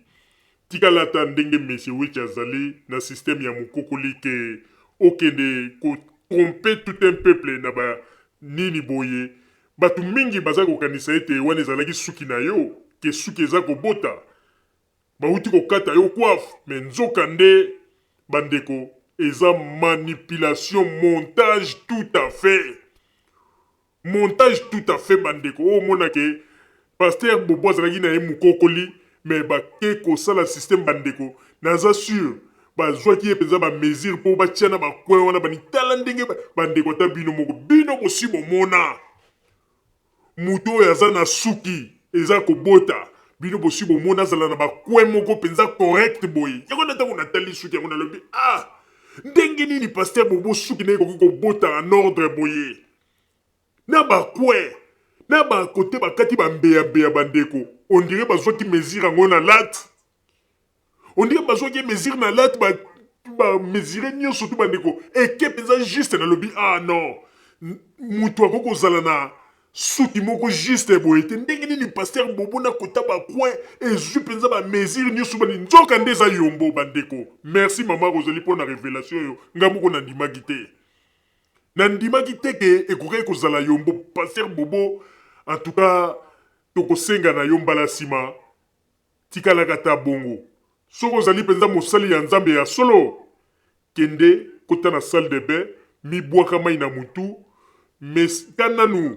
tikala ata ndenge monsieur Wetshi azali na système ya mukokoli ke okende ko tromper tout un peuple na ba nini boye batu mingi baza kokanisa ete wana ezalaki suki na yo ke suki eza kobota Bawuti kokata yo coiffe mais nzoka nde ba ndeko eza manipulation montage tout à fait montage tout à fait ba ndeko oyo omona ke pasteur bobo azalaki na ye mukokoli mais bake kosala système ba ndeko naza sur bazwaki ye mpenza ba mesure mpo batia na ba coin wana bani tala ndenge ba ndeko ata bino moko bino bosi bomona Moto oyo aza na suki eza kobota bino bosi bomona azala na ba coin moko penza correct boye yango na tango natali suki yango nalobi ah ndenge nini pasteur bobo suki naye ekoki kobota en ordre boye na ba coin na ba kote bakati ba mbeya mbeya bandeko on dirait bazwaki mesure yango na latte on dirait bazwaki mesure na latte ba ba mesure nyonso tu bandeko eke mpenza juste nalobi ah non moto akoki kozala na suki moko juste boye te ndenge nini pasteur bobo na kota bacoin ezwi mpenza bamesure nyonso bani nzoka nde eza yombo bandeko merci mama rosali mpo na révélation oyo ngai moko nandimaki te nandimaki te ke ekokaki kozala yombo pasteur bobo en tout cas tokosenga na yo mbala nsima Tikalaka ata bongo. Soki ozali mpenza mosali ya Nzambe ya solo, kende, kota na salle de bain, mibwaka mai na mutu, meka nanu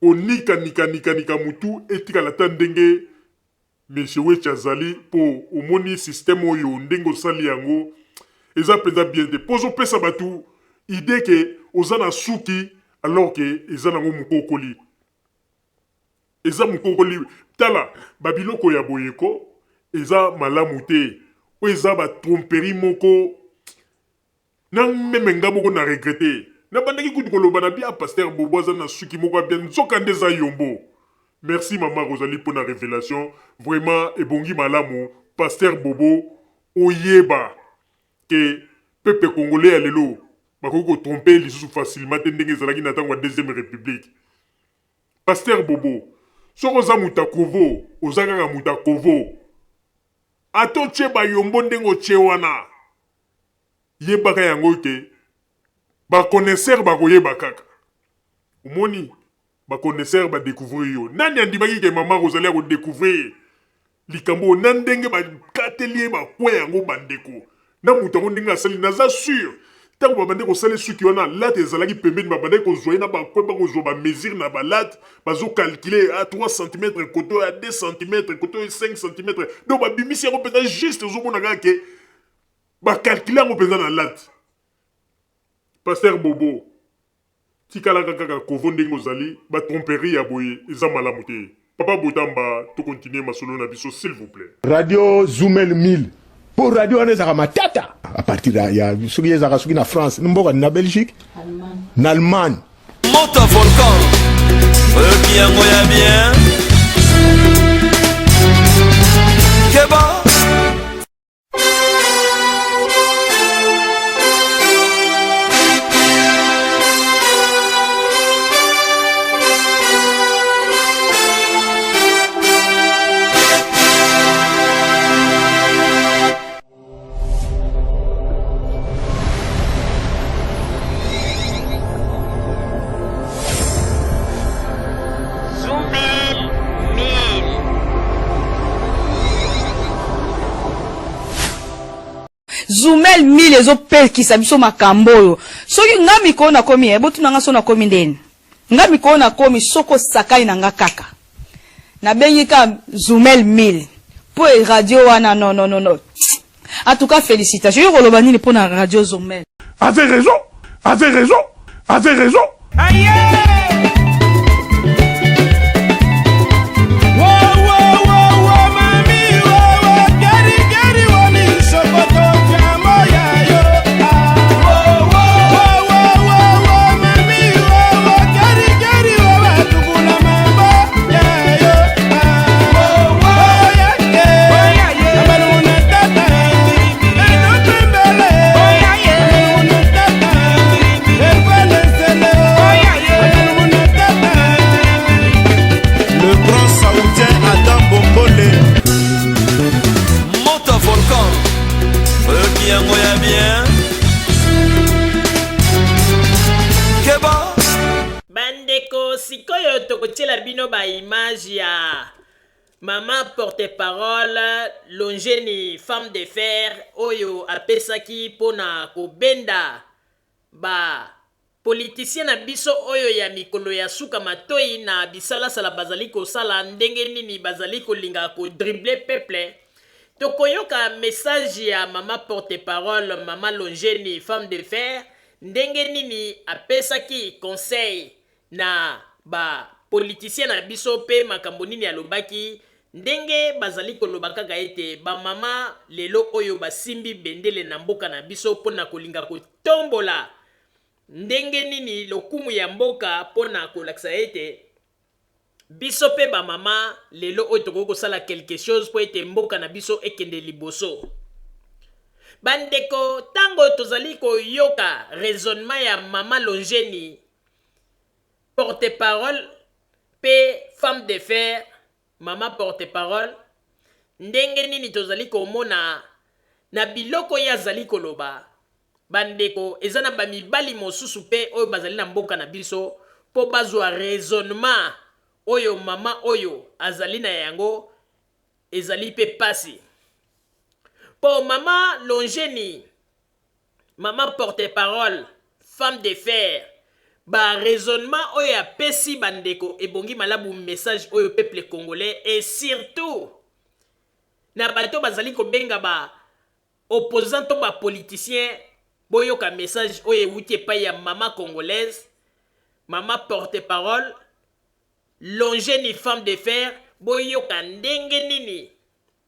konika-nika-nika-nika mutu etikala ata ndenge Monsieur Wetchi azali, mpo omoni système oyo ndenge osali yango eza mpenza bien te, mpo ozopesa batu idee que oza na suki alors que eza nango mukokoli. Eza mukokoli tala ba biloko ya boye ko eza malamu te oyo eza ba tromperie moko na meme nga moko na regrette na bandaki kutu koloba na bia pasteur bobo aza na suki moko ya bien nzoka nde eza yombo merci maman rosalie pona revelation vraiment ebongi malamu pasteur bobo oyeba ke peuple congolais ya lelo bakoki ko tromper lisusu facilement te ndenge ezalaki na tango ya deuxième republique. Pasteur Bobo, soki oza moto ya kovo, oza kaka moto ya kovo. Ata otie bayombo ndenge otie wana, yebaka yango ke ba connaisseurs bakoyeba kaka. Omoni, ba connaisseurs ba decouvrir yo. Nani andimaki ke mama Rosalie ako decouvrir likambo oyo na ndenge bakateli ye ba coin yango bandeko na moto yango ndenge asali naza sur ntango babandaki kosala suki wana late ezalaki pembeni babandaki kozwa ye na bacoin bakozwa bamesure na balate bazokalkile a 3 cm koto ya 2 cm koto ya 5 cm donc babimisi yango mpenza juste ozomona kaka ke bakalkile yango mpenza na late pasteur bobo Tikalaka kaka kovo ndenge ozali, ba tromperie ya boye eza malamu te. Papa Botamba to continuer masolo na biso s'il vous plait. Radio Zumel 1000 po radio wana ezalaka matata à partir ya, ya soki ezalaka soki na France mboka na Belgique na Allemagne moto volcan oyoki yango ya bien keba Zumel 1000 ezopekisa biso makambo oyo. Soki nga mikolo nakomi eh, botuna nga so nakomi ndeni. Nga mikolo nakomi soki osakani na nga kaka. Nabengi ka Zumel 1000 po e radio wana non non non non. En tout cas félicitations. Yo koloba nini pona radio Zumel? Avait raison, avait raison, avait raison. Aïe! Le grand saoudien Adam Bombole. Moto volcan. Oyoki yango ya bien. Keba. Bandeko, sikoyo tokotiela bino ba image ya mama porte-parole Longeni femme de fer oyo apesaki pona kobenda ba politiciens na biso oyo ya mikolo ya suka matoyi na bisalasala bazali kosala ndenge nini bazali kolinga ko dribbler peuple. Tokoyoka message ya mama porte-parole mama Longeni femme de fer Ndenge nini apesaki conseil na ba politiciens na biso pe makambo nini alobaki? Ndenge bazali koloba kaka ete ba mama lelo oyo basimbi bendele na mboka na biso po na kolinga kotombola ndenge nini lokumu ya mboka po na kolakisa ete biso pe ba mama lelo oyo tokoki kosala quelque chose po ete mboka na biso ekende liboso. Ba ndeko tango tozali koyoka raisonnement ya mama Longeni porte parole pe femme de fer mama porte parole ndenge nini tozali komona na biloko ye azali koloba Ba ndeko eza na ba mibali mosusu pe oyo bazali na mboka na biso po bazua raisonnement oyo maman oyo azali na yango ezali pe pasi po maman Longeni maman porte parole femme de fer ba raisonnement oyo apesi ba ndeko ebongi malamu message oyo peuple congolais et surtout na bato bazali kobenga ba Opposant to ba politiciens boyoka message oyo ewuti epai ya mama congolaise, mama porte parole, longeni femme de fer, boyoka ndenge nini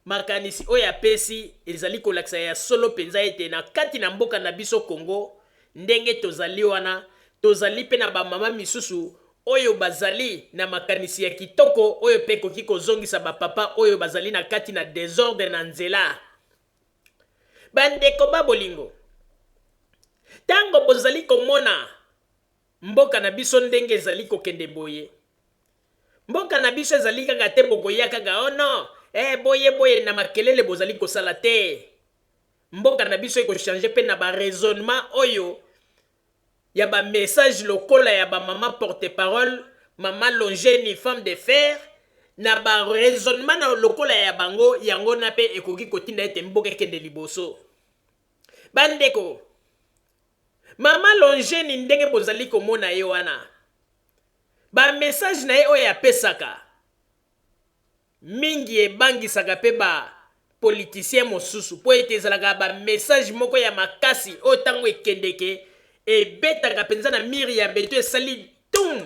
makanisi oyo apesi ezali kolakisa ya solo penza ete na kati na mboka na biso Congo ndenge tozali wana tozali pe na ba mama misusu oyo bazali na makanisi ya kitoko oyo pe ekoki kozongisa ba papa oyo bazali na kati na desordre na nzela. Bandeko ba bolingo, tango bozali komona mboka na biso ndenge ezali kokende boye, mboka na biso ezali kaka te bokoya kaka oh non, eh boye boye na makelele bozali kosala te. Mboka na biso eko changer pe na ba raisonnement oyo ya ba message lokola ya ba mama porte parole, mama Longeni femme de fer, na ba raisonnement na lokola ya bango, yango na pe ekoki kotinda ete mboka ekende liboso. Ba ndeko, mama Longeni ndenge bozali komona ye wana, ba message na ye oyo apesaka, Mingi ebangisaka pe ba politiciens mosusu po ete ezalaka ba message moko ya makasi oyo tango ekendeke ebetaka penza na mur ya beton esali tum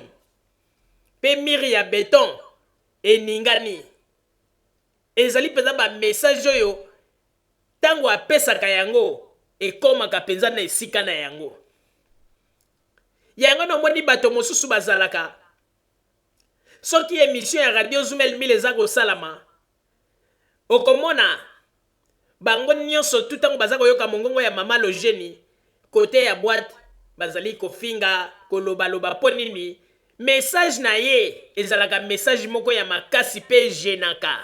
pe mur ya beton eningani. Ezali penza ba message oyo tango apesaka yango ekomaka penza na esika na yango. Yango na omoni bato mosusu bazalaka Soki emission ya radio Zumel 1000 eza kosalama, okomona bango nionso tout tango baza koyoka mongongo ya mama Logeni, cote ya boite bazali kofinga, koloba loba po nini? Message na ye ezalaka message moko ya makasi pe genaka.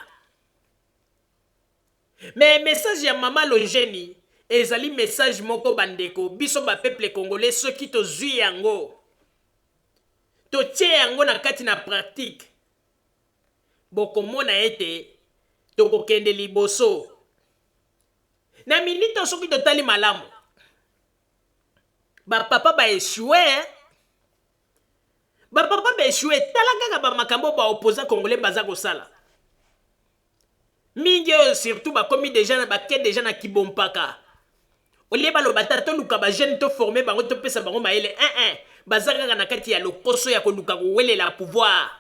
Mais message ya mama Logeni ezali message moko ba ndeko biso ba peuple congolais soki tozui yango, Totie yango na kati na pratique, bokomona ete tokokende liboso. Na minute oyo soki totali malamu, ba papa ba echoue hein? Ba papa ba echoue, tala kaka ba makambo ba opposants congolais baza kosala. Mingi oyo surtout bakomi deja na bake deja na kibompaka. Olie baloba ata toluka ba jeunes to former bango topesa bango mayele eh eh baza kaka na kati ya lokoso ya koluka kowelela pouvoir.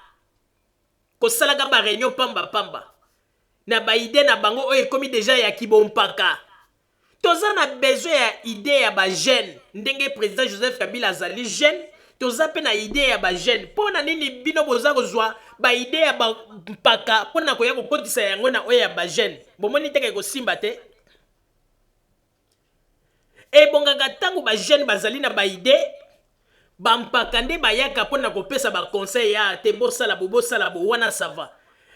Kosalaka ba reunion pamba pamba na ba idee na bango oyo ekomi deja ya kibompaka. Toza na besoin ya idee ya ba jeunes ndenge president Joseph Kabila azali jeune toza pe na idee ya ba jeunes pona nini bino boza kozua ba idee ya ba mpaka pona koya kokotisa yango na oyo ya ba jeunes bomoni te ke ekosimba te? Ebongaka tango ba jeunes bazali na ba idee ba mpaka nde bayaka pona kopesa ba conseil ya te bosala bo bosala bo wana ça va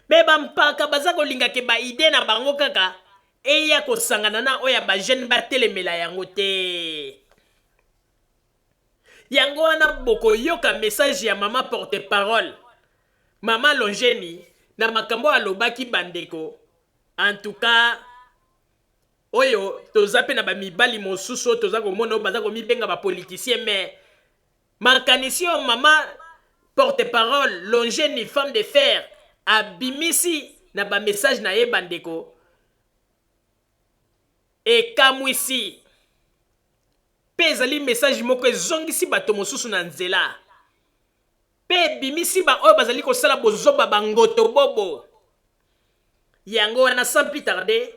mais ba mpaka baza kolinga ke ba idee na bango kaka eya kosangana na oyo ya ba jeunes batelemela yango te. Yango wana bokoyoka message ya mama porte parole mama Longeni na makambo alobaki bandeko en tout cas oyo toza pe na ba mibali mosusu oyo toza komona oyo baza komibenga ba politiciens mais makanisi oyo mama porte parole Longeni femme de fer abimisi na ba message na ye bandeko ekamwisi pe ezali message moko ezongisi bato mosusu na nzela pe ebimisi ba oyo bazali kosala bozoba ba ngoto bobo. Yango wana sans plus tarder,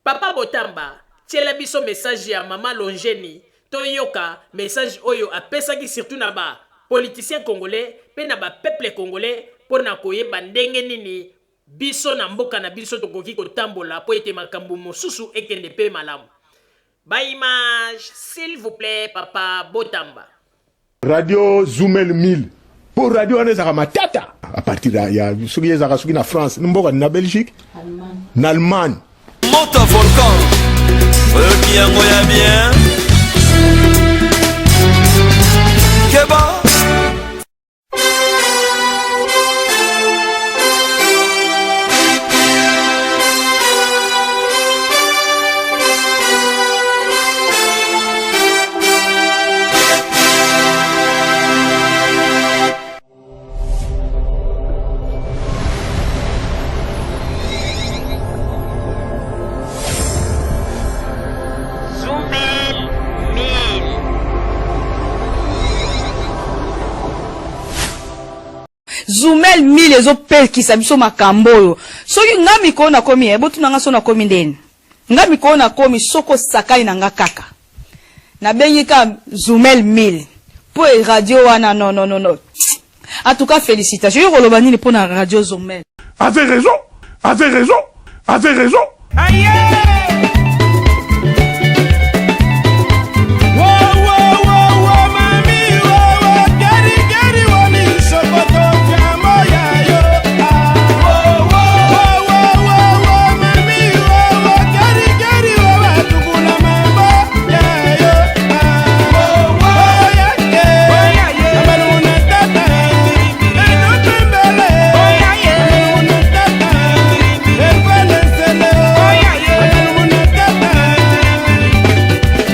papa Botamba tiela biso message ya mama Longeni toyoka message oyo apesaki surtout na ba politiciens congolais pe na ba peuple congolais pona koyeba ndenge nini biso na mboka na biso tokoki kotambola po ete makambo mosusu ekende pe malamu. Ba images s'il vous plait papa Botamba. Radio Zumel 1000 po radio wana ezalaka matata à partir ya, ya soki ezalaka soki na France mboka na Belgique na Allemagne. Moto volcan oyoki yango ya bien keba. Zumel 1000 ezopekisa biso makambo oyo. Soki nga mikolo nakomi eh, botuna nga so nakomi ndeni. Nga mikolo nakomi soki osakani na nga kaka. Nabengi ka Zumel 1000 po e radio wana non non non non. En tout cas félicitations. Yo koloba nini pona radio Zumel? Avait raison, avait raison, avait raison. Aïe!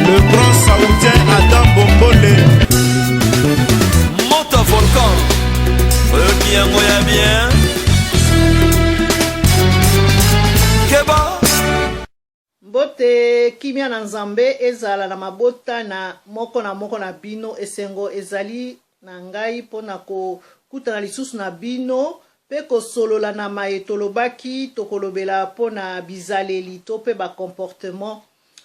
Le grand saoudien Adam Bombole. Moto volcan. Oyoki yango ya bien. Keba. Mbote, kimia na Nzambe ezala na mabota na moko na moko na bino. Esengo ezali na ngai mpo na kokutana lisusu na bino mpe kosolola na maye tolobaki tokolobela mpo na bizaleli to mpe ba comportement.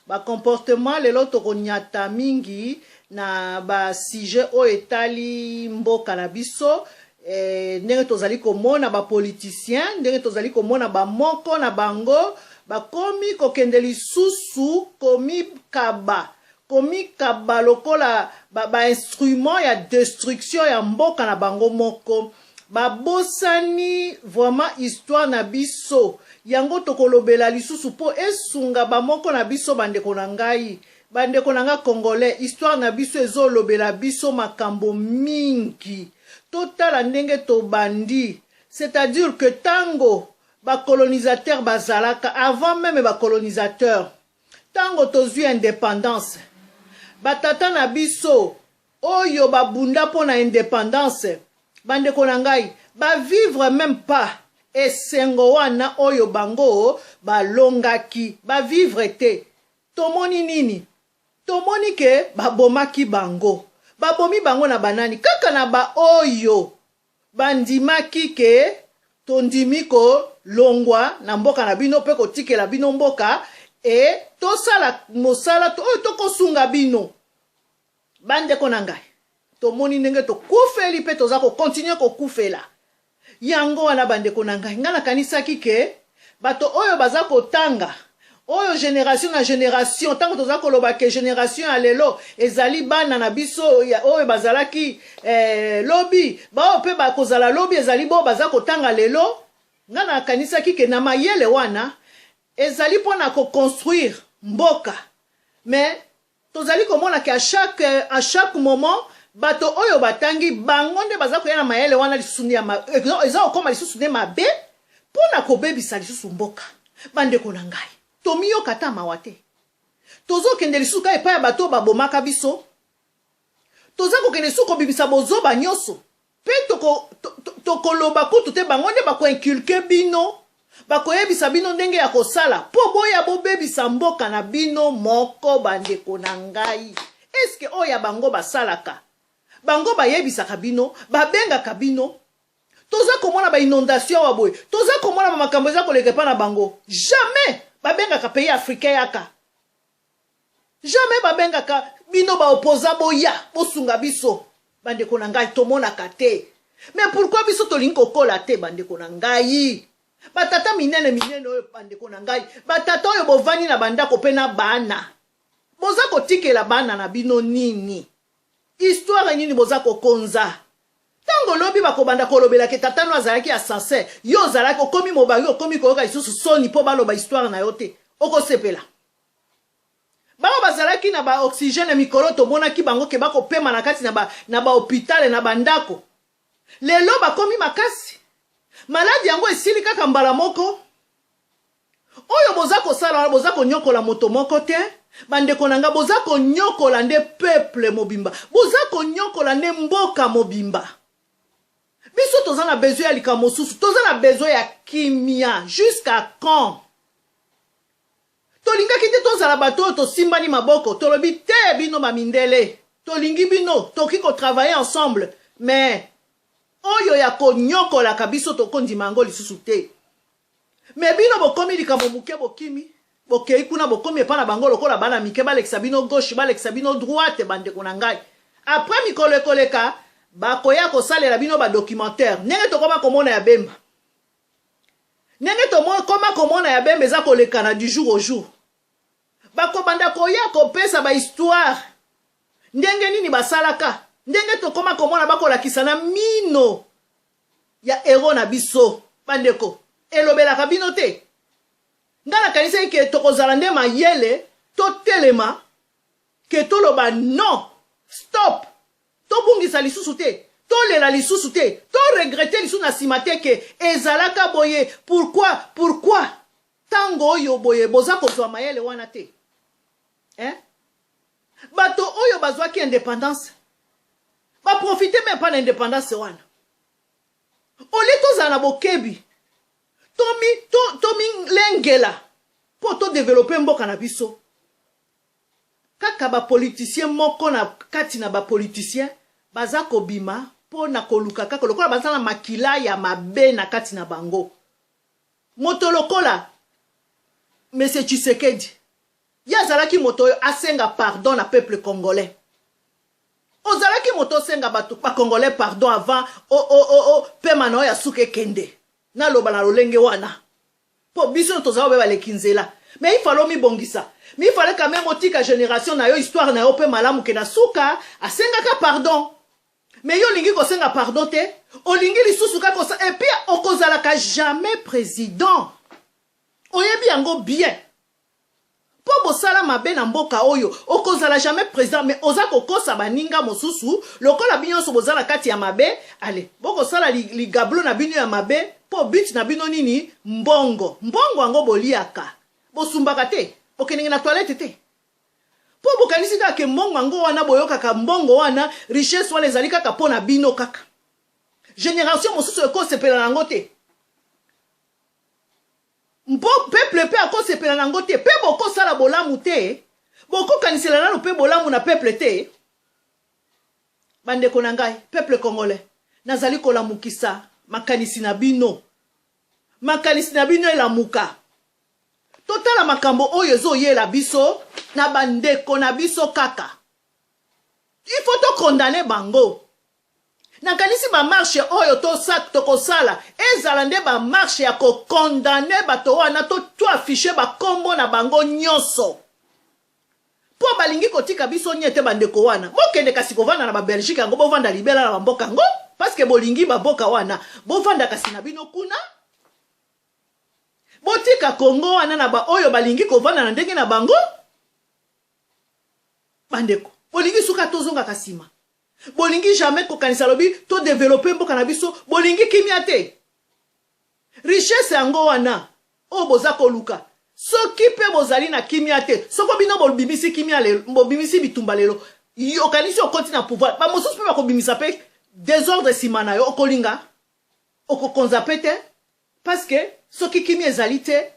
Ba comportement lelo tokonyata mingi na ba sujet oyo etali mboka na biso eh, ndenge tozali komona ba politiciens, ndenge tozali komona ba moko na bango bakomi kokende lisusu komikaba komikaba lokola ba, ba instrument ya destruction ya mboka na bango moko. Babosani vraiment histoire na biso yango tokolobela lisusu po esunga ba moko na biso ba ndeko na ngai ba ndeko na nga congolais histoire na biso ezo lobela biso makambo mingi totala ndenge tobandi c'est à dire que tango ba colonisateurs bazalaka avant meme ba colonisateurs. Ntango tozwi independance, batata na biso oyo babunda mpo na independance, bandeko na ngai, ba vivre meme pas esengo wana oyo bango balongaki, ba vivre te. Tomoni nini? Tomoni ke babomaki bango. Babomi bango na banani? Kaka na ba oyo bandimaki ke tondimi kolongwa na mboka na bino mpe kotikela bino mboka e tosala mosala oyo tokosunga bino. Bandeko na ngai, tomoni ndenge tokufeli mpe toza kokontinue kokufela. Yango wana bandeko na ngai, ngai nakanisaki ke bato oyo baza kotanga, oyo generation na generation, ntango toza koloba ke generation ya lelo ezali bana na biso oyo bazalaki eh, lobi, baoyo mpe bakozala lobi ezali bo baza kotanga lelo, ngai nakanisaki ke na mayele wana ezali mpo na koconstruire mboka, mais Tozali komona ke à chaque à chaque moment bato oyo batangi bango nde baza koya na mayele wana lisusu nde ya eza kokoma lisusu nde mabe mpo na kobebisa lisusu mboka. Bandeko na ngai, tomiyoka ata mawa te. Tozokende lisusu kaka epai ya bato oyo babomaka biso. Toza kokende lisusu kobimisa bozoba nyonso. Pe toko, to, to, tokoloba kutu te, bango nde bako inculquer bino, bakoyebisa bino ndenge ya kosala po boya bobebisa mboka na bino moko. Bandeko na ngai, est-ce que oyo ya bango basalaka, bango bayebisaka bino, babengaka bino? Toza komona ba inondation awa boye, toza komona ba makambo eza koleka epa na bango, jamais babengaka pays africain yaka. Jamais babengaka bino ba opposants boya bosunga biso. Bandeko na ngai tomonaka te. Mais pourquoi biso tolingi kokola te bandeko na ngai? Ba tata minene minene oyo bandeko na ngai, ba tata oyo bovandi na bandako pe na bana. Boza kotikela bana na bino nini? Histoire nini boza kokonza? Tango lobi bakobanda kolobela ke tata no azalaki assassin, yo ozalaki okomi mobange okomi koyoka lisusu soni po baloba histoire na yo te. Okosepela? Baoyo bazalaki na ba oxygène mikolo tomonaki bango ke bakopema na kati na ba na ba hôpital na ba ndako. Lelo bakomi makasi. Maladi yango esili kaka mbala moko. Oyo boza kosala wana boza konyokola moto moko te. Bandeko na nga boza konyokola nde peuple mobimba. Boza konyokola nde mboka mobimba. Biso toza na besoin ya likambo mosusu. Toza na besoin ya kimia. Jusqu'à quand? Tolingaki te tozala bato oyo tosimbani maboko, tolobi te bino ba mindele tolingi bino, tokoki ko travailler ensemble mais oyo ya konyokolaka biso tokondima yango lisusu te. Mais bino bokomi likambo moke bokimi, bokei kuna bokomi epa na bango lokola bana mike balekisa bino gauche balekisa bino droite bandeko na ngai. Après mikolo ekoleka bakoya kosalela bino ba documentaire ndenge tokoma komona ya Bemba. Ndenge tokoma komona ya Bemba eza kolekana du jour au jour. Bakobanda koya kopesa ba histoire ndenge nini basalaka, ndenge tokoma komona bakolakisa na mino ya hero na biso. Bandeko, elobelaka bino te? Nga nakanisaki ke tokozala nde mayele, totelema ke toloba non, stop. Tobungisa lisusu te, tolela lisusu te, to regretter lisusu na sima te que ezalaka boye, pourquoi, pourquoi? Tango oyo boye boza kozua mayele wana te? Hein? Bato oyo bazuaki independance, ba profiter meme pas na independance wana. Au lieu tozala na bokebi, tomi, to, tomilengela po to developper mboka na biso. Kaka ba politiciens moko na kati na ba politiciens baza kobima po na koluka kaka lokola baza na makila ya mabe na kati na bango. Moto lokola Monsieur Tshisekedi, ye azalaki moto oyo asenga pardon na peuple congolais. Ozalaki moto osenga bato ba congolais pardon avant o, o, o, o pema na yo ya suka ekende. Naloba na lolenge wana. Po biso toza obe baleki nzela. Mais il fallait omibongisa. Mais il fallait quand même otika generation na yo histoire na yo pe malamu ke na suka asengaka pardon. Mais yo olingi kosenga pardon te, olingi lisusu kaka osa et puis okozalaka jamais president. Oyebi yango bien. Po bosala mabe na mboka oyo okozala jamais president mais oza kokosa baninga mosusu lokola bino nionso boza na kati ya mabe allez bokosala ligablo na bino ya mabe po but na bino nini mbongo mbongo yango boliaka bosumbaka te? Bokendeke na toilette te? Mpo bokanisi kaka ke mbongo yango wana boyokaka mbongo wana richesse wana ezali kaka mpo na bino kaka. Generation mosusu ekosepela na yango te. Mpo peuple mpe akosepela na yango te. Mpe bokosala bolamu te. Bokokanisela nanu mpe bolamu na peuple te. Bandeko na ngai, peuple congolais, nazali kolamukisa makanisi na bino. Makanisi na bino elamuka. Totala makambo oyo ezoyela biso na bandeko na biso kaka. Il faut to condamner bango. Nakanisi ba marche oyo tokosala ezala nde ba marche ya ko condamner bato wana, to to afficher ba kombo na bango nyonso. Mpo balingi kotika biso nye te bandeko wana. Bokende kasi kovanda na ba Belgique yango, bovanda libela na ba mboka yango, parce que bolingi ba mboka wana. Bovanda kasi na bino kuna. Botika Congo wana na ba oyo balingi kovanda na ndenge na bango. Bandeko, bolingi suka tozongaka sima. Bolingi jamais kokanisa lobi to developper mboka na biso, bolingi kimia te. Richesse yango wana oyo boza koluka, soki pe bozali na kimia te, soko bino bobimisi kimia lelo, bobimisi bitumba lelo, okanisi okoti na pouvoir, ba mosusu pe bakobimisa pe desordre sima na yo, okolinga? Okokonza pe te, parce que soki kimia ezali te,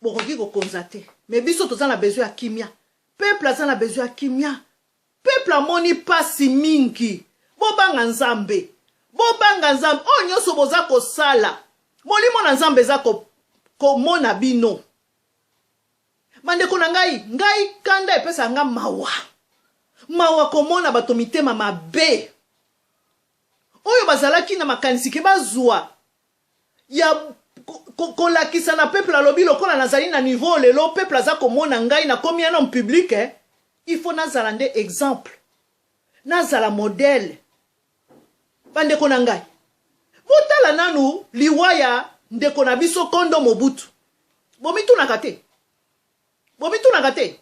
bokoki kokonza te. Mais biso toza na besoin ya kimia. Peuple aza na besoin ya kimia. Peuple amoni pasi mingi. Bobanga Nzambe. Bobanga Nzambe. Oyo nyoso boza kosala, molimo na Nzambe eza ko komona bino. Bandeko na ngai, ngai kanda epesaka nga mawa. Mawa komona bato mitema mabe. Oyo bazalaki na makanisi ke bazwa ya kolakisa na peuple, alobi lokola nazali na niveau lelo, peuple aza komona ngai, nakomi un homme public, eh? Il faut nazala nde exemple, nazala modèle. Bandeko na ngai, botala nanu liwa ya ndeko na biso Kondo Mobutu. Bomitunaka te? Bomitunaka te?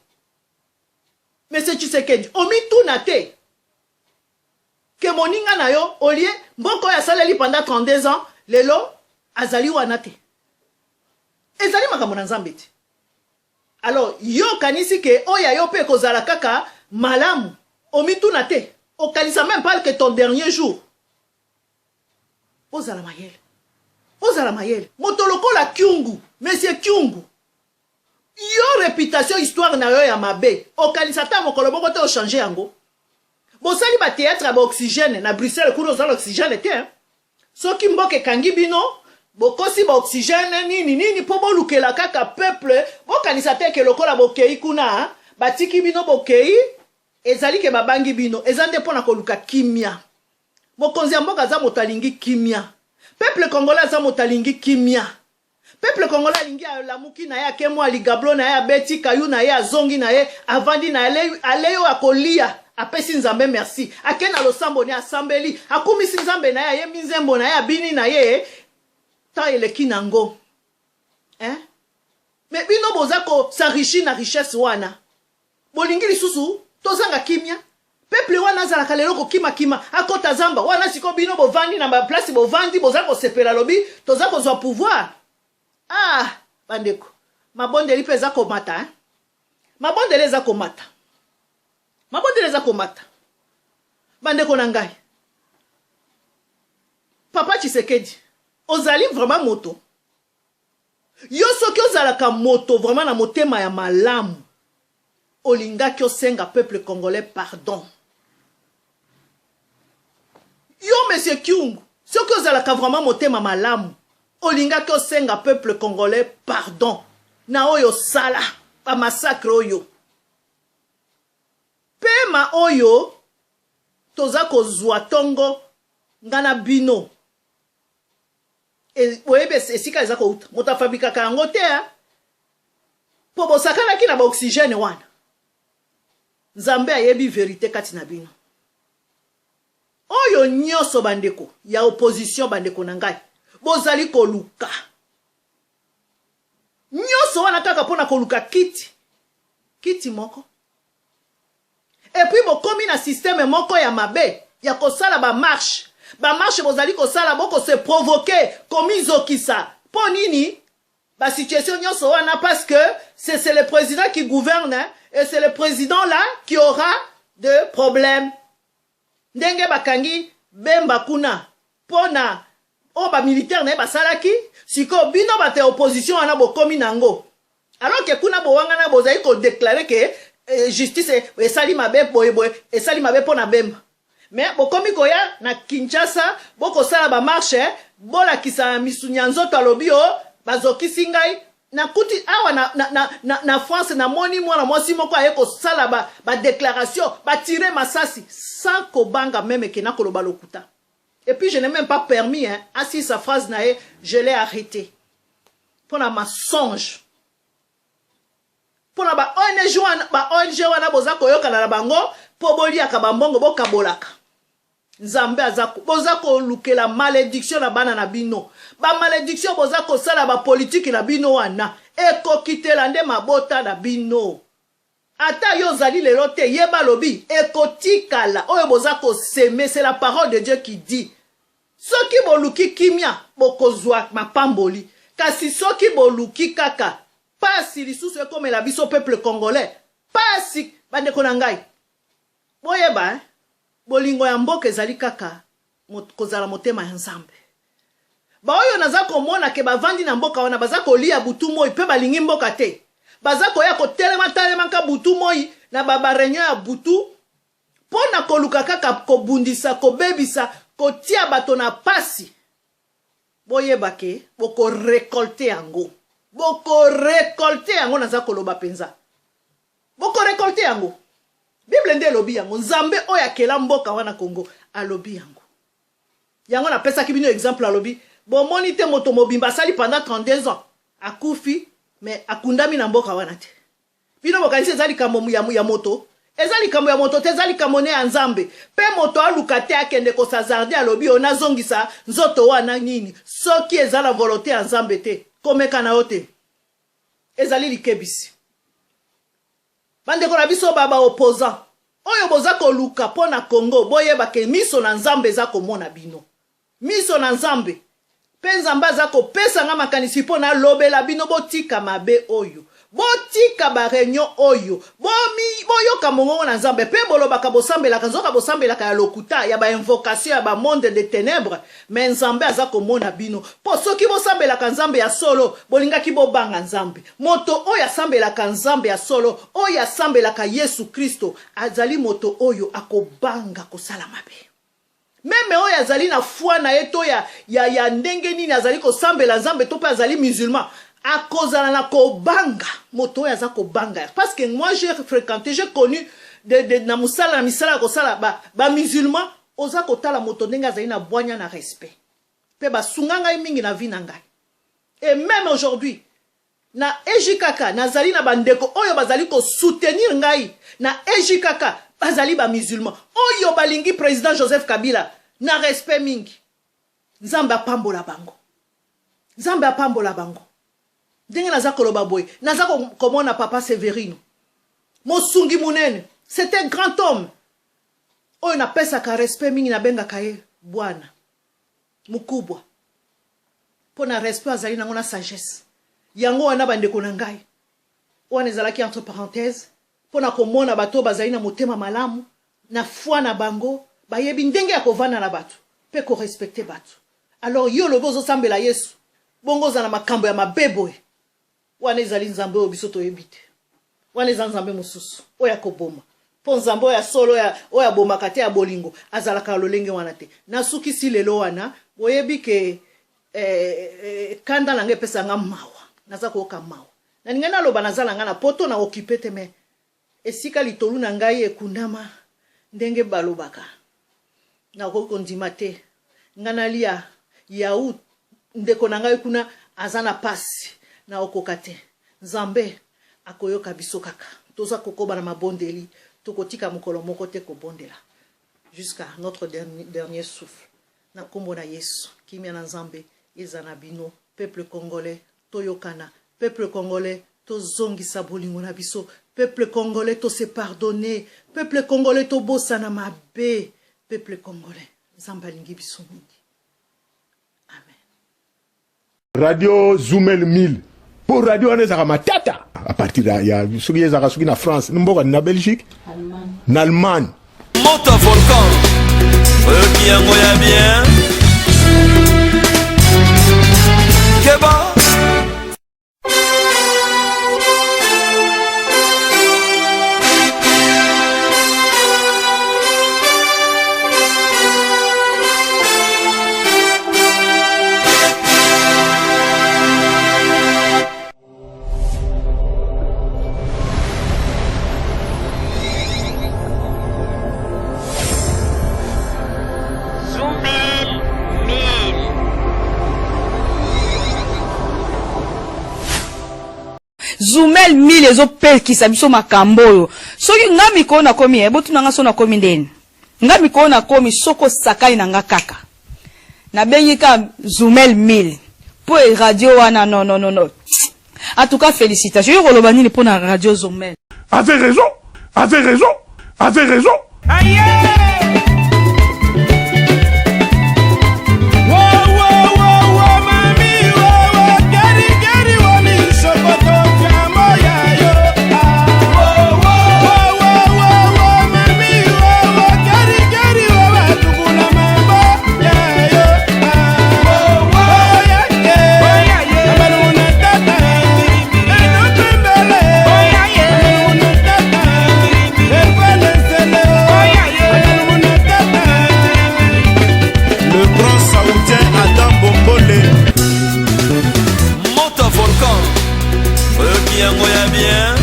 Monsieur Tshisekedi, omituna te ke moninga na yo olie mboka oyo asaleli pendant 32 ans, lelo azali wana te? Ezali makambo na Nzambe te. Alors yo okanisi ke oyo ya yo mpe ekozala kaka malamu? Omituna te, okanisa même pas que ton dernier jour. Ozala mayele, ozala mayele. Moto lokola Kyungu, monsieur Kyungu, yo reputation, histoire na yo ya mabe, okanisa ata mokolo moko te ochange yango? Bosali ba théâtre ya ba oxygène na Bruxelles kuna, ozala oxygène te. Soki mboka ekangi bino, bokosi ba oxygène nini nini mpo bolukela kaka peuple. Bokanisa te ke lokola bokei kuna, batiki bino bokei, ezali ke babangi bino. Eza nde mpo na koluka kimia. Mokonzi ya mboka aza moto alingi kimia. Peuple congolais aza moto alingi kimia. Peuple congolais alingi alamuki na ye, ake mwa ligablo na ye, abeti kayu na ye, azongi na ye, avandi na ye, alei oyo akolia, apesi Nzambe merci, ake na losambo ne, asambeli, akumisi Nzambe na ye, ayembi nzembo na ye, abini na ye, temps eleki nango, hein? Mais bino boza ko s'enrichir na richesse wana, bolingi lisusu tozanga kimia. Peuple wana azalaka lelo kokimakima, akota zamba wana. Sikoyo bino bovandi na baplace, bovandi, boza kosepela, lobi toza kozwa pouvoir. Ah bandeko, mabondeli mpe eza komata, hein? Mabondeli eza komata, mabondeli eza komata, bandeko na ngai. Papa Tshisekedi, ozali vraiment moto. Yo soki ozalaka moto vraiment na motema ya malamu, olingaki osenga peuple congolais pardon. Yo monsieur Kyungu, soki ozalaka vraiment motema malamu, olingaki osenga peuple congolais pardon na oyo osala, ba massacre oyo. Pema oyo toza kozwa tongo nga na bino, boyebi esika eza kouta? Moto afabrikaka yango te, mpo bosakanaki na baoxygène wana. Nzambe ayebi verite kati na bino. Oyo nyonso, bandeko ya opposition, bandeko na ngai, bozali koluka nyonso wana kaka mpona koluka kiti, kiti moko. Et puis bokomi na système moko ya mabe ya kosala bamarche. Bamarche bozali kosala, bokose provoquer, komizokisa. Mpo nini basituation nyonso wana? Parce que C'est le président qui gouverne hein, et c'est le président là qui aura de problèmes. Ndenge bakangi Bemba kuna pona oyo ba militaire na ye basalaki, sikoyo bino bato ya opposition wana bokomi nango alors que kuna bowangana bozali ko declarer que eh, justice esali mabe boye boye, esali mabe pona Bemba. Mais bokomi koya na Kinshasa bokosala ba marche bolakisa misuni ya nzoto alobi o oh, bazokisi ngai nakuti awa na, na, na, na, na France namoni mwana mwasi moko aye kosala ba, ba déclaration batire masasi sans kobanga meme ke nakoloba lokuta. Et puis je n'ai même pas permis hein, assis sa phrase na ye, je l'ai arrêté mpona mensonge, mpona ba ONG wana, ba ONG wana boza koyokana na bango mpo boliaka bambongo bokabolaka. Nzambe aza boza kolukela malediction na bana na bino, ba malediction boza kosala ba politiki na bino wana ekokitela nde mabota na bino. Ata yo ozali lelo te, yeba alobi ekotikala oyo boza koseme, c'est la parole de Dieu qui dit. Soki boluki kimia bokozwa mapamboli, kasi soki boluki kaka pasi lisusu ekomela biso peuple congolais pasi. Bandeko na ngai, boyeba hein? Bolingo ya mboka ezali kaka kozala motema ya Nzambe. Baoyo naza komona ke bavandi na mboka wana baza kolia butu moi pe balingi mboka te, baza koya kotelema talemaka butu moi na ba ba reunion ya butu po na koluka kaka kobundisa, kobebisa, kotia bato na pasi. Boyeba ke boko recolter yango, boko recolter yango, naza koloba penza. Boko recolter yango. Bible nde elobi yango. Nzambe oyo akela mboka wana Congo alobi yango. Yango napesaki bino exemple, alobi bomoni te moto mobimba asali pendant 32 ans akufi mais akundami na mboka wana te. Bino bokanisi eza likambo ya, ya moto? Eza likambo ya moto te, eza likambo ne ya Nzambe. Pe moto aluka te akende kosazarde alobi oyo nazongisa nzoto wana nini. Soki eza na volonte ya Nzambe te, komeka na yo te. Ezali likebisi. Bandeko na biso ba ba opposants oyo boza koluka mpo na Congo, boyeba ke miso na Nzambe eza komona bino. Miso na Nzambe. Mpe Nzambe aza kopesa nga makanisi mpo nalobela bino, botika mabe oyo. Botika ba reunion oyo. Bomi, boyoka mongongo na Nzambe. Mpe bolobaka bosambelaka, nzoka bosambelaka ya lokuta, ya ba invocation ya ba monde de tenèbres. Mais Nzambe aza komona bino. Po soki bosambelaka Nzambe ya solo, bolingaki bobanga Nzambe. Moto oyo asambelaka Nzambe ya solo, oyo asambelaka Yesu Kristo, azali moto oyo akobanga kosala mabe. Meme oyo azali na foi na ye to ya, ya, ya ndenge nini azali kosambela Nzambe to pe azali musulman, akozala na kobanga. Moto oyo aza kobanga. Parce que moi j'ai frequenté, j'ai connu de, de, na mosala, na misala ya kosala ba, ba musulman, Oza kotala moto ndenge azali na bwanya na respect pe basunga ngai mingi na vie na ngai et meme aujourd'hui na EJKK nazali na bandeko oyo bazali ko soutenir ngai na EJKK bazali ba musulmans oyo balingi president Joseph Kabila na respect mingi. Nzambe apambola bango. Nzambe apambola bango. Ndenge naza koloba boye naza komona papa Severino mosungi monene, c'est un grand homme oyo napesaka respect mingi, nabengaka ye bwana mukubwa mpo na respect azali nango na sagesse. Yango wana bandeko na ngai, wana ezalaki entre parenthèse mpo na komona bato oyo bazali na motema malamu na foi na bango, bayebi ndenge ya kovanda na bato mpe korespecte bato. Alors yo olobi ozosambela Yesu, bongo oza na makambo ya mabe boye? Wana ezali Nzambe oyo biso toyebi te. Wana eza Nzambe mosusu oyo akoboma. Mpo Nzambe oyo ya solo, oyo abomaka te, ya bolingo, azalaka na lolenge wana te. Nasukisi lelo wana. Boyebi ke eh, eh, kanda na ngai epesa nga mawa. Naza koyoka mawa. Nalingai naloba naza na ngai na poto na okipe te, mais esika litolu na ngai ekundama ndenge balobaka, nakoki kondima te ngai nalia yaourt, ndeko na ngai kuna aza na pasi, nakokoka te. Nzambe akoyoka biso kaka toza kokoba na mabondeli, tokotika mokolo moko te kobondela jusqu'à notre dernier souffle. Na kombo na Yesu, kimia na Nzambe eza na bino peuple congolais. Toyokana peuple congolais, tozongisa bolingo na biso peuple congolais, to se pardonner peuple congolais, tobosana mabe peuple congolais. Nzambe alingi biso mingi. Amen. Radio Zumel 1000. Mpo radio wana ezalaka matata à partir ya, ya soki ezalaka soki na France, mboka na Belgique, na Allemagne. Moto volcan oyoki yango ya bien keba. Zumel 1000 ezopekisa biso makambo oyo. Soki nga mikolo nakomi, eh, botuna nga so nakomi ndeni. Nga mikolo nakomi soki osakani na nga kaka. Nabengi ka Zumel 1000. Po e radio wana non non non non. En tout cas félicitations. Yo koloba nini pona radio Zumel? Avait raison, avait raison, avait raison. Aïe! Le grand saoudien Adam Bombole. Moto volcan. Oyoki yango ya bien.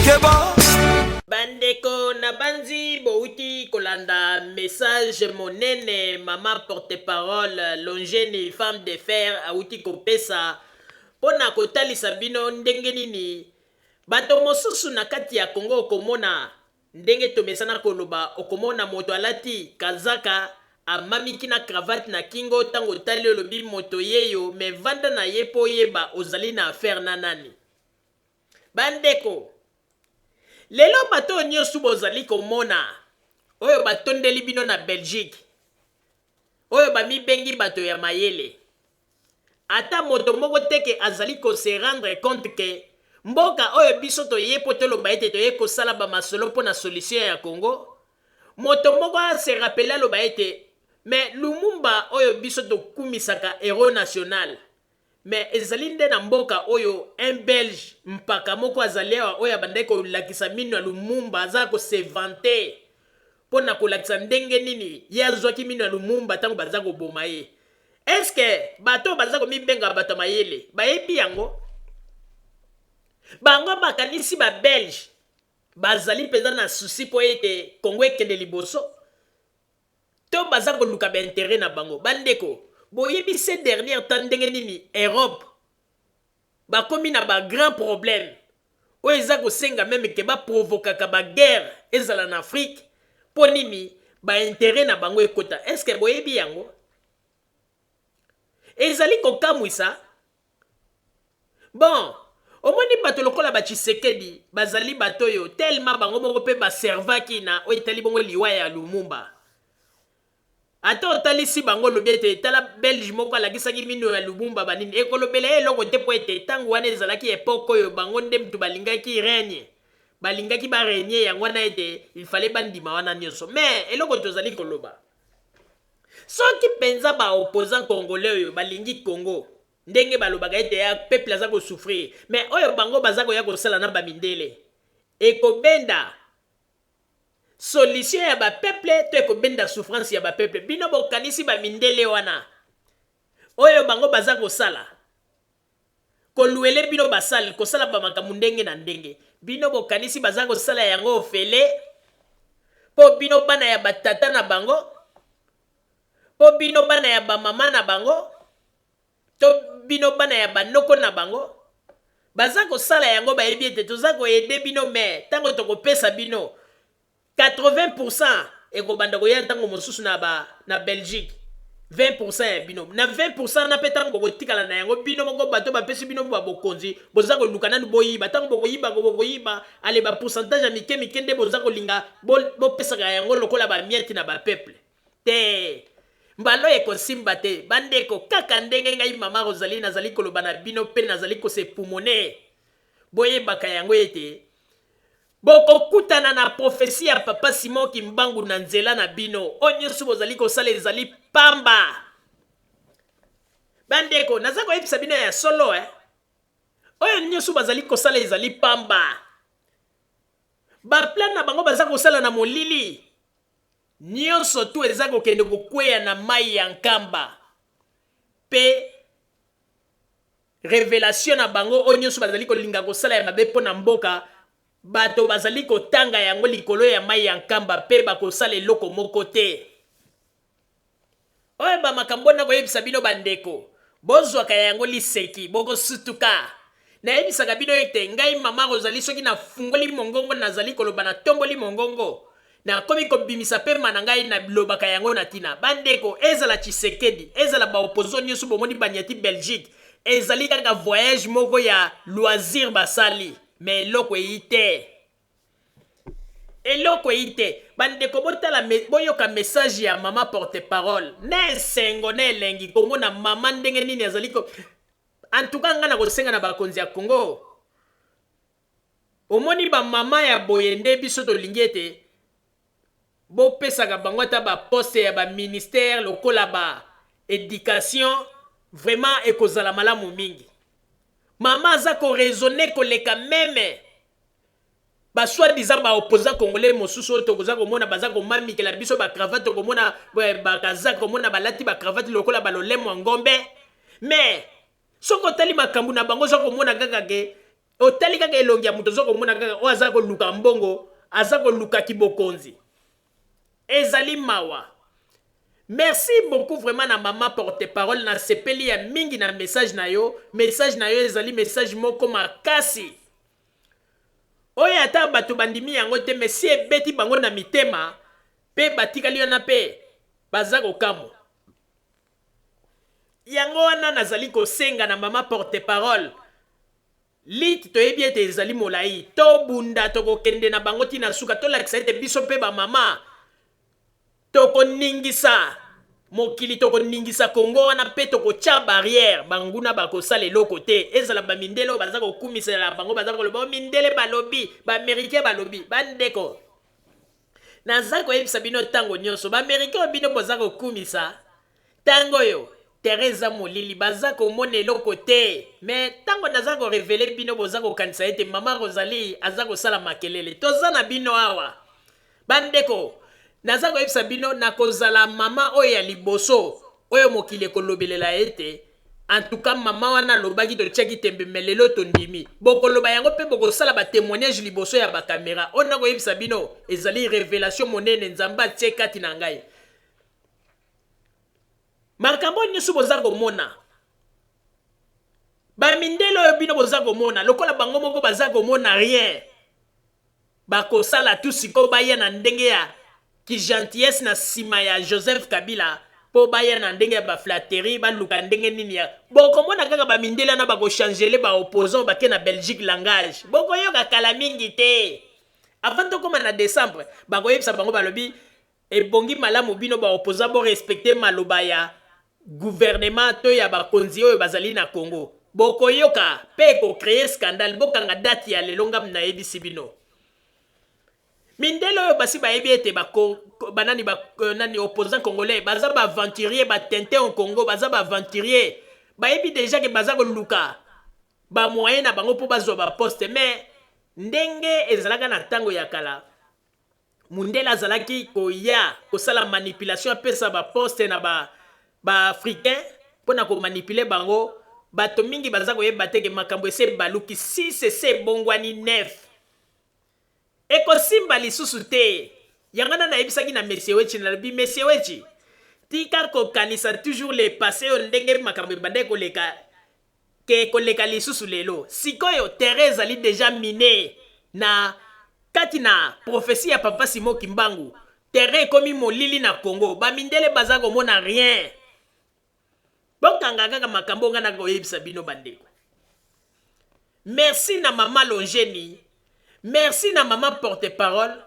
Keba. Bandeko nabanzi bowuti kolanda message monene mama porte-parole Longeni femme de fer awuti kopesa mpo na kotalisa bino ndenge nini bato mosusu na kati ya Congo okomona ndenge tomesana koloba okomona moto alati kazaka amamiki na cravate na kingo tango otali olobi moto yeyo mais vanda na ye mpo oyeba ozali na affaire na nani. Bandeko, lelo bato oyo nyonso bozali komona, oyo batondeli bino na Belgique, oyo bamibengi bato ya mayele, ata moto moko te ke azali ko se rendre compte ke mboka oyo biso toye mpo toloba ete toye kosala ba masolo mpo na solution ya Congo, moto moko a se rappeler aloba ete mais Lumumba oyo biso tokumisaka heros national, Mais ezali nde na mboka oyo un belge mpaka moko azali awa oyo abandaki kolakisa minu ya Lumumba aza ko se vanter mpo na kolakisa ndenge nini ye azwaki minu ya Lumumba ntango baza koboma ye. Est ce que bato oyo baza komibenga bato ya mayele bayebi yango? Bango bakanisi ba belge bazali mpenza na souci mpo ete Congo ekende liboso? To baza koluka ba interet na bango. Ba ndeko, boyebi ces derniers temps ndenge nini Europe bakomi na ba grands problèmes oyo eza kosenga meme que ba provokaka ba guerres ezala na Afrique mpo nini ba interet na bango ekota. Est ce que boyebi yango? Ezali kokamwisa. Bon, omoni bato lokola ba Tshisekedi bazali bato oyo tellement bango moko pe ba servaki na oyo etali bongo liwa ya Lumumba. Ata otalisi bango olobi ete tala Belge moko alakisaki mino ya Lumumba ba nini, ekolobela ye eloko te po ete tango wana ezalaki epoque oyo bango nde mutu balingaki règne, balingaki ba regner yango wana ete il fallait bandima wana nionso. Mais eloko tozali koloba, soki penza ba opposants congolais oyo balingi Congo, Ndenge balobaka ete ya peuple aza ko souffrir mais oyo bango baza koya kosala na ba mindele ekobenda solution ya ba peuple to ekobenda souffrance ya ba peuple? Bino bokanisi ba mindele wana oyo bango baza kosala koluele bino ba salle kosala ba makambo ndenge na ndenge bino bokanisi baza kosala yango ofele po bino bana ya ba tata na bango Po bino bana ya ba mama na bango to bino bana ya ba noko na bango baza kosala yango bayebi ete toza ko aider bino mais tango tokopesa bino 80 pourcent ekobanda koya tango mosusu na ba na Belgique 20 pourcent ya bino na 20 pourcent wana pe tango bokotikala na yango bino moko bato bapesi bino ba bokonzi boza koluka nanu boyiba tango bokoyiba bokoyiba ale ba pourcentage ya mike mike nde boza kolinga bopesaka yango lokola ba miettes na ba peuple te. Mbala oyo ekosimba te. Bandeko, kaka ndenge ngai Mama Rosalie nazali koloba na bino mpe nazali ko se poumoner, boyebaka yango ete bokokutana na prophetie ya Papa Simon Kimbangu na nzela na bino. Oyo nyonso bozali kosala ezali pamba. Bandeko, naza koyebisa bino ya solo, eh. Oyo nyonso bazali kosala ezali pamba. Ba plan na bango baza kosala na molili. Nionso tout eza kokende kokweya na mayi ya Nkamba pe revelation na bango oyo nionso bazali kolinga kosala ya mabe pona mboka, bato bazali kotanga yango likolo ya mayi ya Nkamba pe bakosala eloko moko te. Oyo ba makambo nakoyebisa bino ba ndeko, bozwaka yango liseki, bokosutuka. Nayebisaka bino ete ngai mama Rosalie soki nafungoli mongongo nazali koloba natomboli mongongo, nakomi kobimisa pema na ngai nalobaka yango na tina. Ba ndeko, ezala Tshisekedi, ezala ba opposants nioso bomoni banyati Belgique, ezali kaka voyage moko ya loisir basali, mais eloko eyi te. Eloko eyi te. Ba ndeko botala boyoka message ya mama porte parole na esengo na elengi komona mama ndenge nini azali ko en tout cas nga nakosenga na bakonzi ya Congo omoni ba mama ya boye nde biso tolingi ete bopesaka bango ata ba poste ya ba ministère lokola ba education vraiment ekozala malamu mingi. Mama aza ko raisonner koleka meme ba soit disant ba opposants congolais mosusu oyo tokoza komona baza komamikela biso ba cravate, tokomona ba kazaka, komona balati ba cravate lokola ba lolemo ya ngombe, mais soki otali makambo na bango oza komona kaka ke otali kaka elongi ya moto oza komona kaka oyo aza koluka mbongo, aza koluka kibokonzi. Ezali mawa. Merci beaucoup vraiment na mama porte parole, na sepeli ya mingi na message na yo. Message na yo ezali message moko makasi oyo ata bato bandimi yango te, mais si ebeti bango na mitema pe batikali wana pe baza kokamwa. Yango wana nazali kosenga na mama porte parole, Lutte toyebi ete ezali molayi, tobunda, tokokende na bango ti na suka, tolakisa ete biso mpe ba mama tokoningisa mokili, tokoningisa Congo wana mpe tokotia barrière, banguna bakosala eloko te, ezala ba mindele oyo baza kokumisela bango, baza koloba oh, mindele balobi, ba americain balobi. Bandeko, naza koyebisa bino tango nyonso, ba americain oyo bino boza kokumisa, Tango oyo terrain eza molili baza komona eloko te mais tango naza ko reveler bino boza kokanisa ete mama Rosalie aza kosala makelele. Toza na bino awa ba ndeko, naza koyebisa bino nakozala mama oyo ya liboso oyo mokili ekolobelela ete en tout cas mama wana alobaki totiaki tembe mais lelo tondimi. Bokoloba yango pe bokosala ba temoignages liboso ya ba camera. Oyo nakoyebisa bino ezali revelation monene Nzambe atie kati na ngai. Makambo oyo nyonso boza komona, ba mindele oyo bino boza komona lokola bango moko baza komona rien, bakosala tout sikoyo baya na ndenge ya ki gentillesse na sima ya Joseph Kabila po baya na ndenge ya ba flatterie, baluka ndenge nini ya bokomona kaka ba mindele wana bako changele ba opposants bake na Belgique langage, bokoyoka kala mingi te avant tokoma na decembre bakoyebisa bango balobi Ebongi malamu bino ba opposants bo respecter maloba ya gouvernement to ya bakonzi oyo bazali na Congo. Bokoyoka pe eko creer scandale, bokanga date ya lelo nga nayebisi bino. Mindele oyo basi bayebi ete ba ba nani ba nani opposants congolais baza ba aventuriers, ba tintin au Congo, baza ba aventuriers. Bayebi dejà ke baza koluka ba moyens na bango po bazwa ba postes mais ndenge ezalaka na tango ya kala, Mundele azalaki koya kosala manipulation apesa ba poste na ba ba africain pona ko manipuler bango, bato mingi baza koyeba te ke makambo esi ebaluki 6 esi ebongwani 9 ekosimba lisusu te. Yango wana nayebisaki na Monsieur Wetshi, nalobi Monsieur Wetshi tika kokanisa toujours le passe oyo ndenge makambo ebandaki koleka ke koleka lisusu lelo. Sikoyo terrain ezali dejà mine na kati na prophetie ya papa Simon Kimbangu. Terrain ekomi molili na Congo. Ba mindele baza komona rien. Bokanga kaka makambo nga nakoyebisa bino bandeko. Merci na mama Longeni. Merci na mama porte-parole,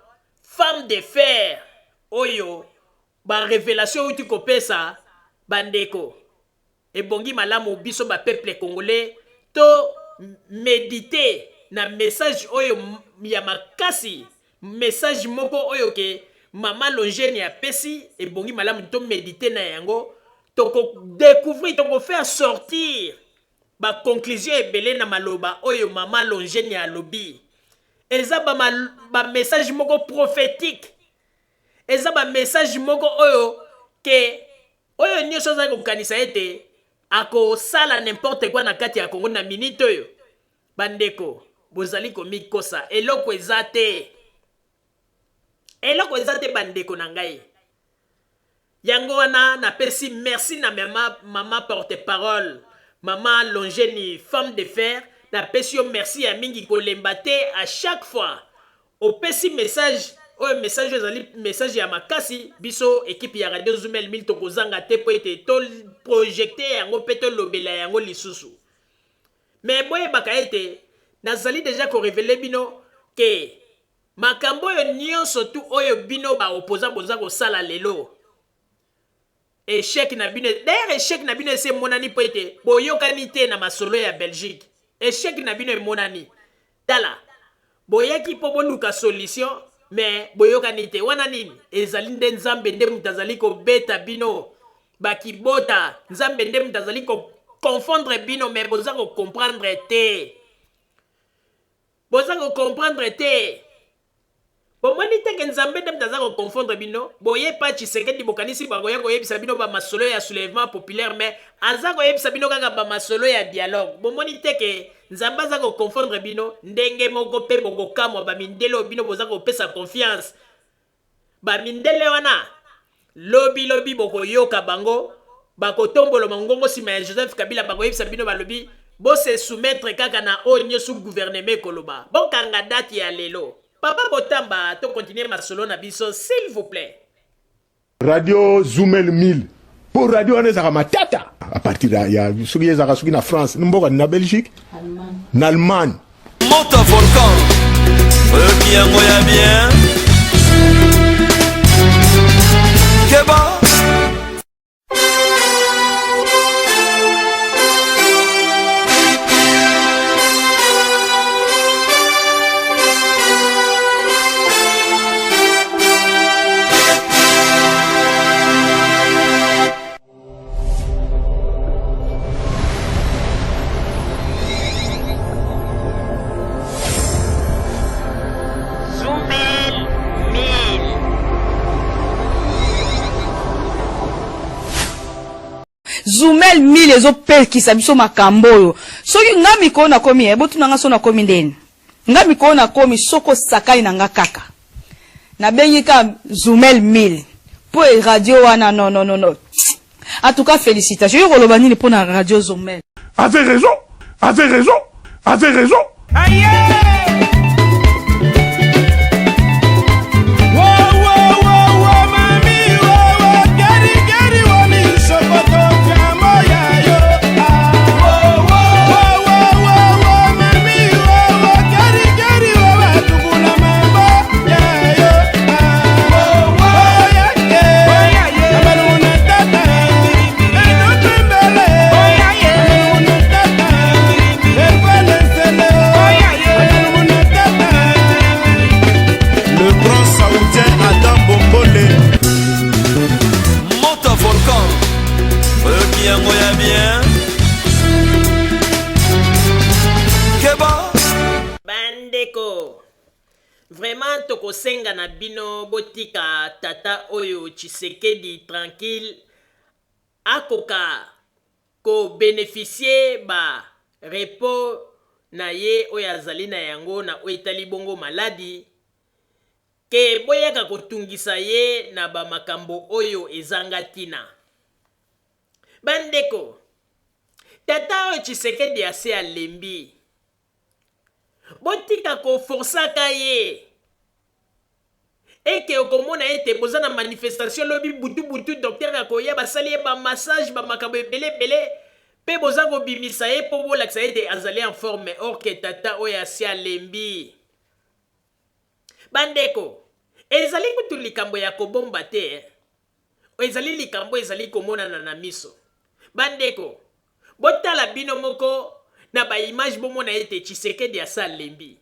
femme de fer oyo. Ba revelation outi kopesa bandeko ebongi malamu biso ba peuple congolais to medite na message oyo ya makasi, message moko oyo ke mama Longeni apesi, ebongi malamu to medite na yango, toko decouvrir, toko faire sortir ba conclusion ebele na maloba oyo mama Longeni alobi. Eza ba, ba message moko prophetique, eza ba message moko oyo ke oyo nyonso azali kokanisa ete akosala n'importe quoi na kati ya Congo na minute oyo. Bandeko, bozali komikosa, eloko eza te, eloko eza te bandeko na ngai. Yango wana napesi merci na mama, mama porte parole, mama Longeni, femme de fer, napesi yo merci ya mingi, kolemba te. À chaque fois opesi message oyo, message oyo ezali message ya makasi, biso ekipe ya Radio Zumel 1000 tokozanga te mpo ete toprojecte yango mpe tolobela yango lisusu. Me boyebaka ete nazali deja korevele bino ke makambo oyo nyonso tu oyo bino baopoza boza kosala lelo, échec na bino, d'ailleurs échec na bino esi emonani mpo ete boyokani te na masolo ya Belgique. Échec na bino emonani. Tala, boyaki mpo boluka solution, me boyokani te. Wana nini? Ezali nde Nzambe nde moto azali kobeta bino bakibota, Nzambe nde moto azali koconfondre bino, me boza kocomprendre te, boza kocomprendre te. Bomoni te ke Nzambe nde moto aza koconfondre bino? Boye pa Tshisekedi, bokanisi bakoya koyebisa bino bamasolo ya soulèvement populaire, mais aza koyebisa bino kaka bamasolo ya dialogue. Bomoni te ke Nzambe aza koconfondre bino? Ndenge moko mpe bokokamwa bamindele oyo bino boza kopesa confiance. Bamindele wana, lobi lobi bokoyoka bango bakotombola mongongo nsima ya Joseph Kabila, bakoyebisa bino, balobi bose soumettre kaka na oyo nyonso gouvernement ekoloba. Bokanga date ya lelo. Papa Botamba, to continuer masolo na biso s'il vous plaît. Radio Zumel 1000 mpo radio wana ezalaka matata à partir ya soki ezalaka soki na France, mboka na Belgique, na Allemagne. Moto volcan, oyoki yango ya bien, keba. Zumel 1000. Zumel 1000 ezopekisa biso makambo oyo. Soki nga mikolo nakomi, eh, botuna nga so nakomi ndeni. Nga mikolo nakomi, soki osakani na nga kaka, nabengi ka Zumel 1000 mpo e radio wana. Non, non, non, non. En tout cas félicitations. Yo koloba nini mpo na radio Zumel? Avait raison, avait raison, avait raison. Aïe! Le grand saoudien Adam Bombole. Moto volcan, oyoki yango ya bien, keba. Bandeko, vraiment tokosenga na bino botika tata oyo Tshisekedi tranquille, akoka ko beneficier ba repos na ye oyo azali na yango na oyo etali bongo maladi, ke boyaka kotungisa ye na ba makambo oyo ezanga tina. Bandeko, tata oyo Tshisekedi ase alembi. Botika ko forçaka ye. Eke okomona ete boza na manifestation lobi butu butu, docteur akoya, basali ye ba massage, ba makambo ebele ebele, mpe boza kobimisa ye mpo bolakisa ete azali en forme, or ke tata oyo asi alembi. Bandeko, ezali kutu likambo ya kobomba te. Ezali likambo ezali komonana na miso. Bandeko, botala bino moko na ba image bomona ete Tshisekedi asi alembi.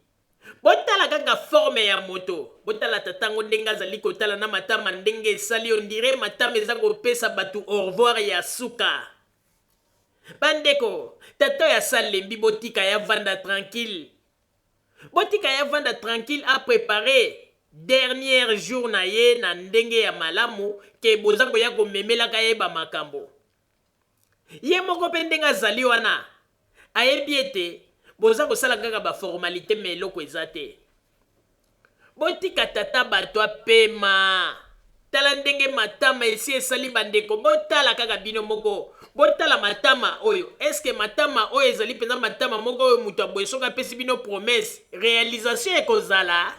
Botala kaka forme ya moto. Botala tata yango ndenge azali kotala na matama ndenge esali on dirait matama eza kopesa batu au revoir ya suka. Bandeko, tata oyo asi alembi botika ye avanda tranquille. Botika ye avanda tranquille a preparer dernier jour na ye na ndenge ya malamu ke boza koya komemelaka ye ba makambo. Ye moko pe ndenge azali wana ayebi ete boza kosala kaka ba formalites mais eloko eza te. Botika tata bato apema. Tala ndenge matama esi esali bandeko botala kaka bino moko botala matama oyo eske matama oyo ezali mpenza matama moko oyo moto ya boye soki apesi bino promesse realisation ekozala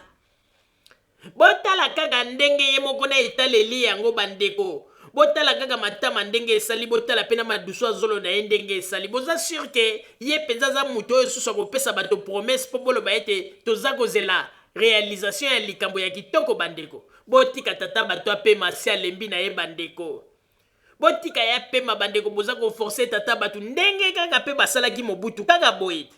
Botala kaka ndenge ye moko na etaleli yango bandeko. Botala kaka matama ndenge esali, botala pe na madusu ya zolo na ye ndenge esali. Boza sur que ye penza aza moto oyo susu akopesa bato promesse po boloba ete toza kozela realisation ya likambo ya kitoko bandeko. Botika tata bato apema asi alembi na ye bandeko. Botika ye apema bandeko boza ko forcer tata bato ndenge kaka pe basalaki Mobutu kaka boye.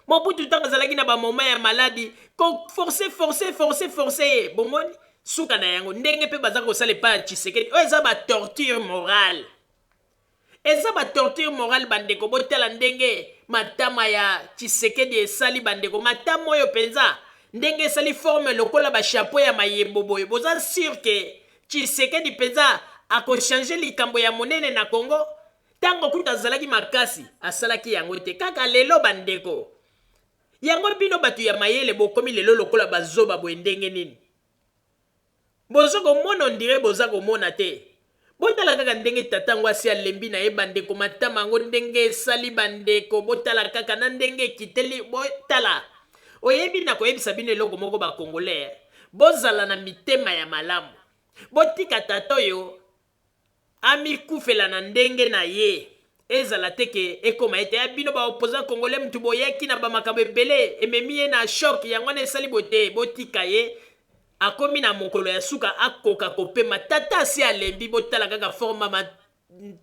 Mobutu ntango azalaki na ba moment ya maladi ko forcer forcer forcer forcer ye bomoni suka na yango ndenge mpe baza kosala epai ya Tshisekedi oyo eza ba torture morale eza ba torture morale bandeko botala ndenge matama ya Tshisekedi esali bandeko matama oyo mpenza ndenge esali forme lokola ba chapeau ya mayebo boye boza sur ke Tshisekedi mpenza akochange likambo ya monene na Congo Tango kutu azalaki makasi asalaki yango te kaka lelo ba ndeko. Yango bino batu ya mayele bokomi lelo lokola ba zoba boye ndenge nini? Bozo komona on dirait boza komona te. Botala kaka ndenge tata yango asi alembi na ye ba ndeko matama yango ndenge esali ba ndeko botala kaka na ndenge ekiteli botala. Oyebi nakoyebisa bino eloko moko ba congolais bozala na mitema ya malamu. Botika tata oyo Amikufela na ndenge na ye. Ezala te ke ekoma ete ah bino ba opposants congolais mutu boyaki na ba makambo ebele ememi ye na choc yango wana esali boye te botika ye akomi na mokolo ya suka akoka kopema tata asi alembi botala kaka forme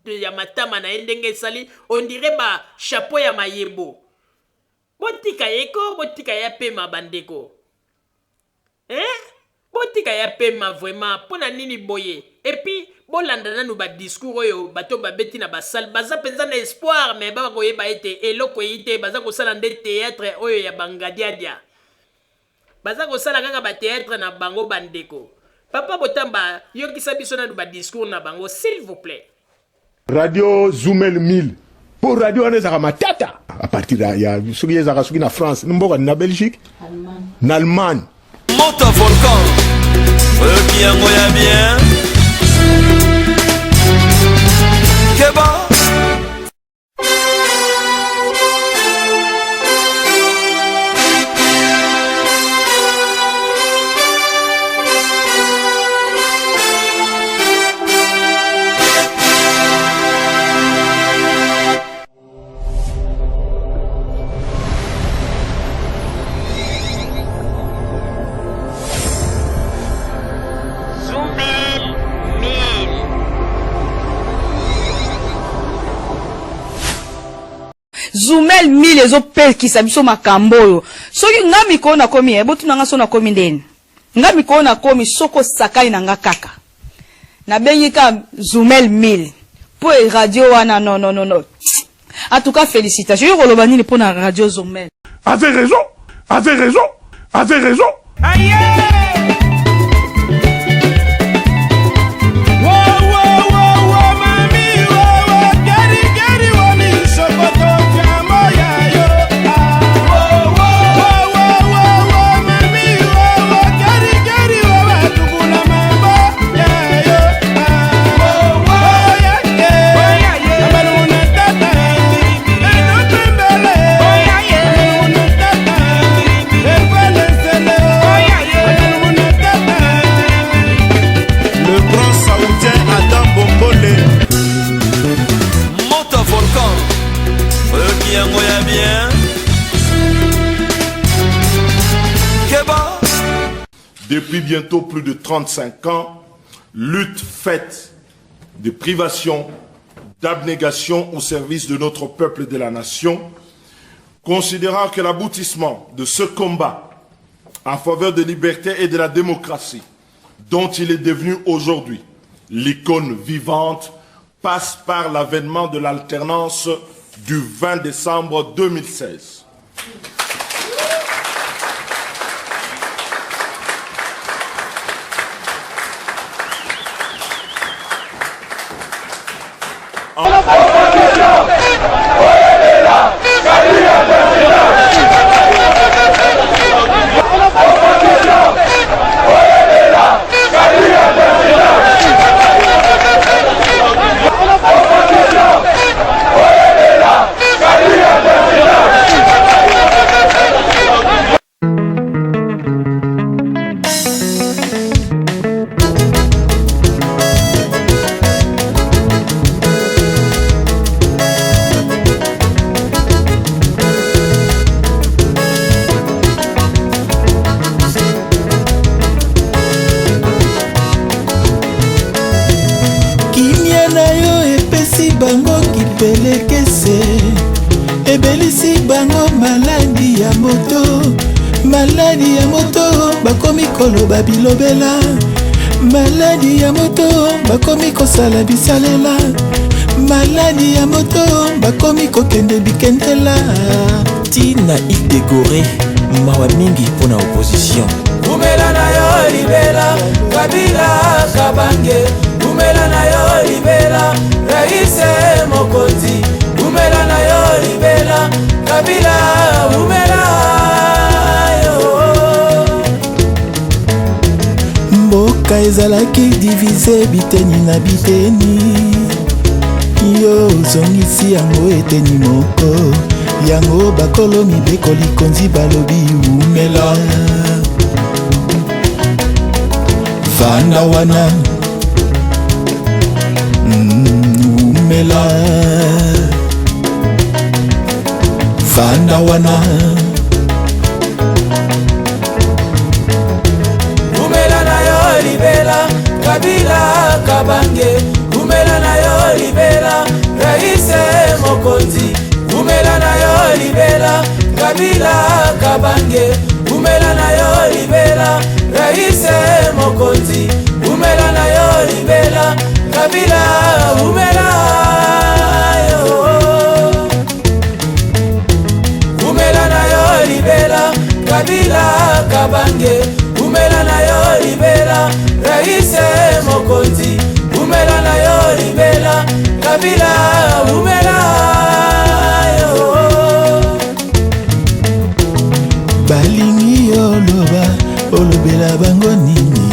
ya matama na ye ndenge esali on dirait ba chapeau ya mayebo botika ye ko botika ye apema bandeko Eh botika ya pema vraiment pona nini boye epuis bolanda nanu ba discours oyo bato babeti na ba salle baza penza na espoir mais ba koyeba ete eloko eyi te baza kosala nde theatre oyo ya ba ngadiadia baza kosala kaka ba theatre na bango ba ndeko papa botamba yokisa biso nanu ba discours na bango s'il vous plait. Radio Zumel 1000 po radio wana ezalaka matata à partir ya soki ezalaka soki na France mboka na Belgique na Allemagne moto volcan oyoki yango ya bien keba Zumel 1000 ezopekisa biso makambo oyo soki nga mikolo nakomi eh, botuna nga so nakomi ndeni nga mikolo nakomi soki osakani na nga kaka nabengi ka Zumel 1000 po e radio wana non non non non en tout cas félicitations yo koloba nini mpo na radio Zumel Avait raison, avait raison, avait raison. Aïe! Le grand saoudien Adam Bombole. Moto volcan. Oyoki yango ya bien. Keba. Depuis bientôt plus de 35 ans, Lutte faite de privation, d'abnégation au service de notre peuple et de la nation, considérant que l'aboutissement de ce combat en faveur de liberté et de la démocratie, dont il est devenu aujourd'hui l'icône vivante, passe par l'avènement de l'alternance du 20 décembre 2016. Kimia na yo epesi bango kipelekese, ebelisi bango maladi ya moto, maladi ya moto, bakomi koloba bilobela, maladi ya moto, bakomi kosala bisalela, maladi ya moto, bakomi kokende bikendela. Ti na Ile de Goree, mawa mingi pona opposition. Umela na yo libela Kabila Kabange Umela na yo libela Raise Mokonzi Umela na yo libela Kabila Umela yo. Mboka ezalaki divise biteni na biteni, yo ozongisi yango eteni moko, yango bakolo mibeko likonzi balobi umela. Vanda wana umela, vanda wana. Umela na yo libela Kabila Kabange Umela na yo libela Raise Mokonzi Umela na yo libela Kabila Kabange Umela na yo libela Raise Mokonzi Umela na yo libela Kabila Umela yo. Umela na yo libela Kabila Kabange Umela na yo libela Raise Mokonzi Umela na yo libela Kabila Umela yo. Balingi oloba olobela bango nini,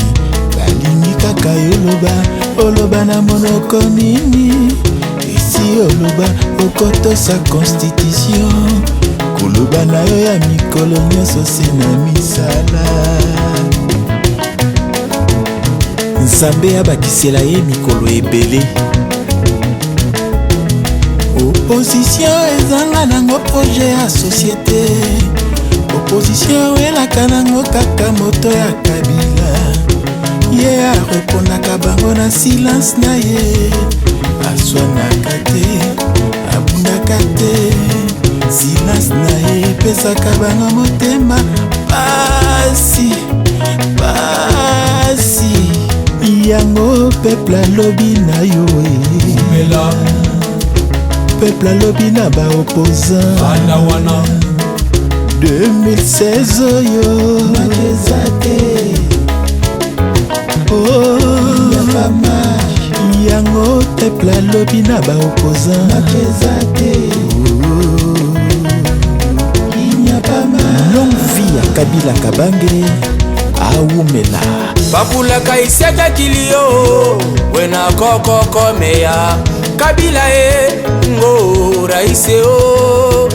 balingi kaka yoloba oloba na monoko nini, esi oloba okotosa constitution, koloba na yo ya mikolo nyonso se na misala. Nzambe abakisela ye mikolo ebele. Opposition ezanga nango projet ya société, opposition elaka nango kaka moto ya Kabila, ye arepondaka bango na silence na ye, aswanaka te, abundaka te, silence na ye epesaka bango motema pasi pasi. Yango peuple alobi na yo e, peuple alobi na ba opposant 2016 oyo eza te, oh, yango peuple alobi na ba opposant eza te. Longue vie ya Kabila Kabange awumela. Bapulaka isiakakili yo wena kokokomeya Kabila e ngo raise o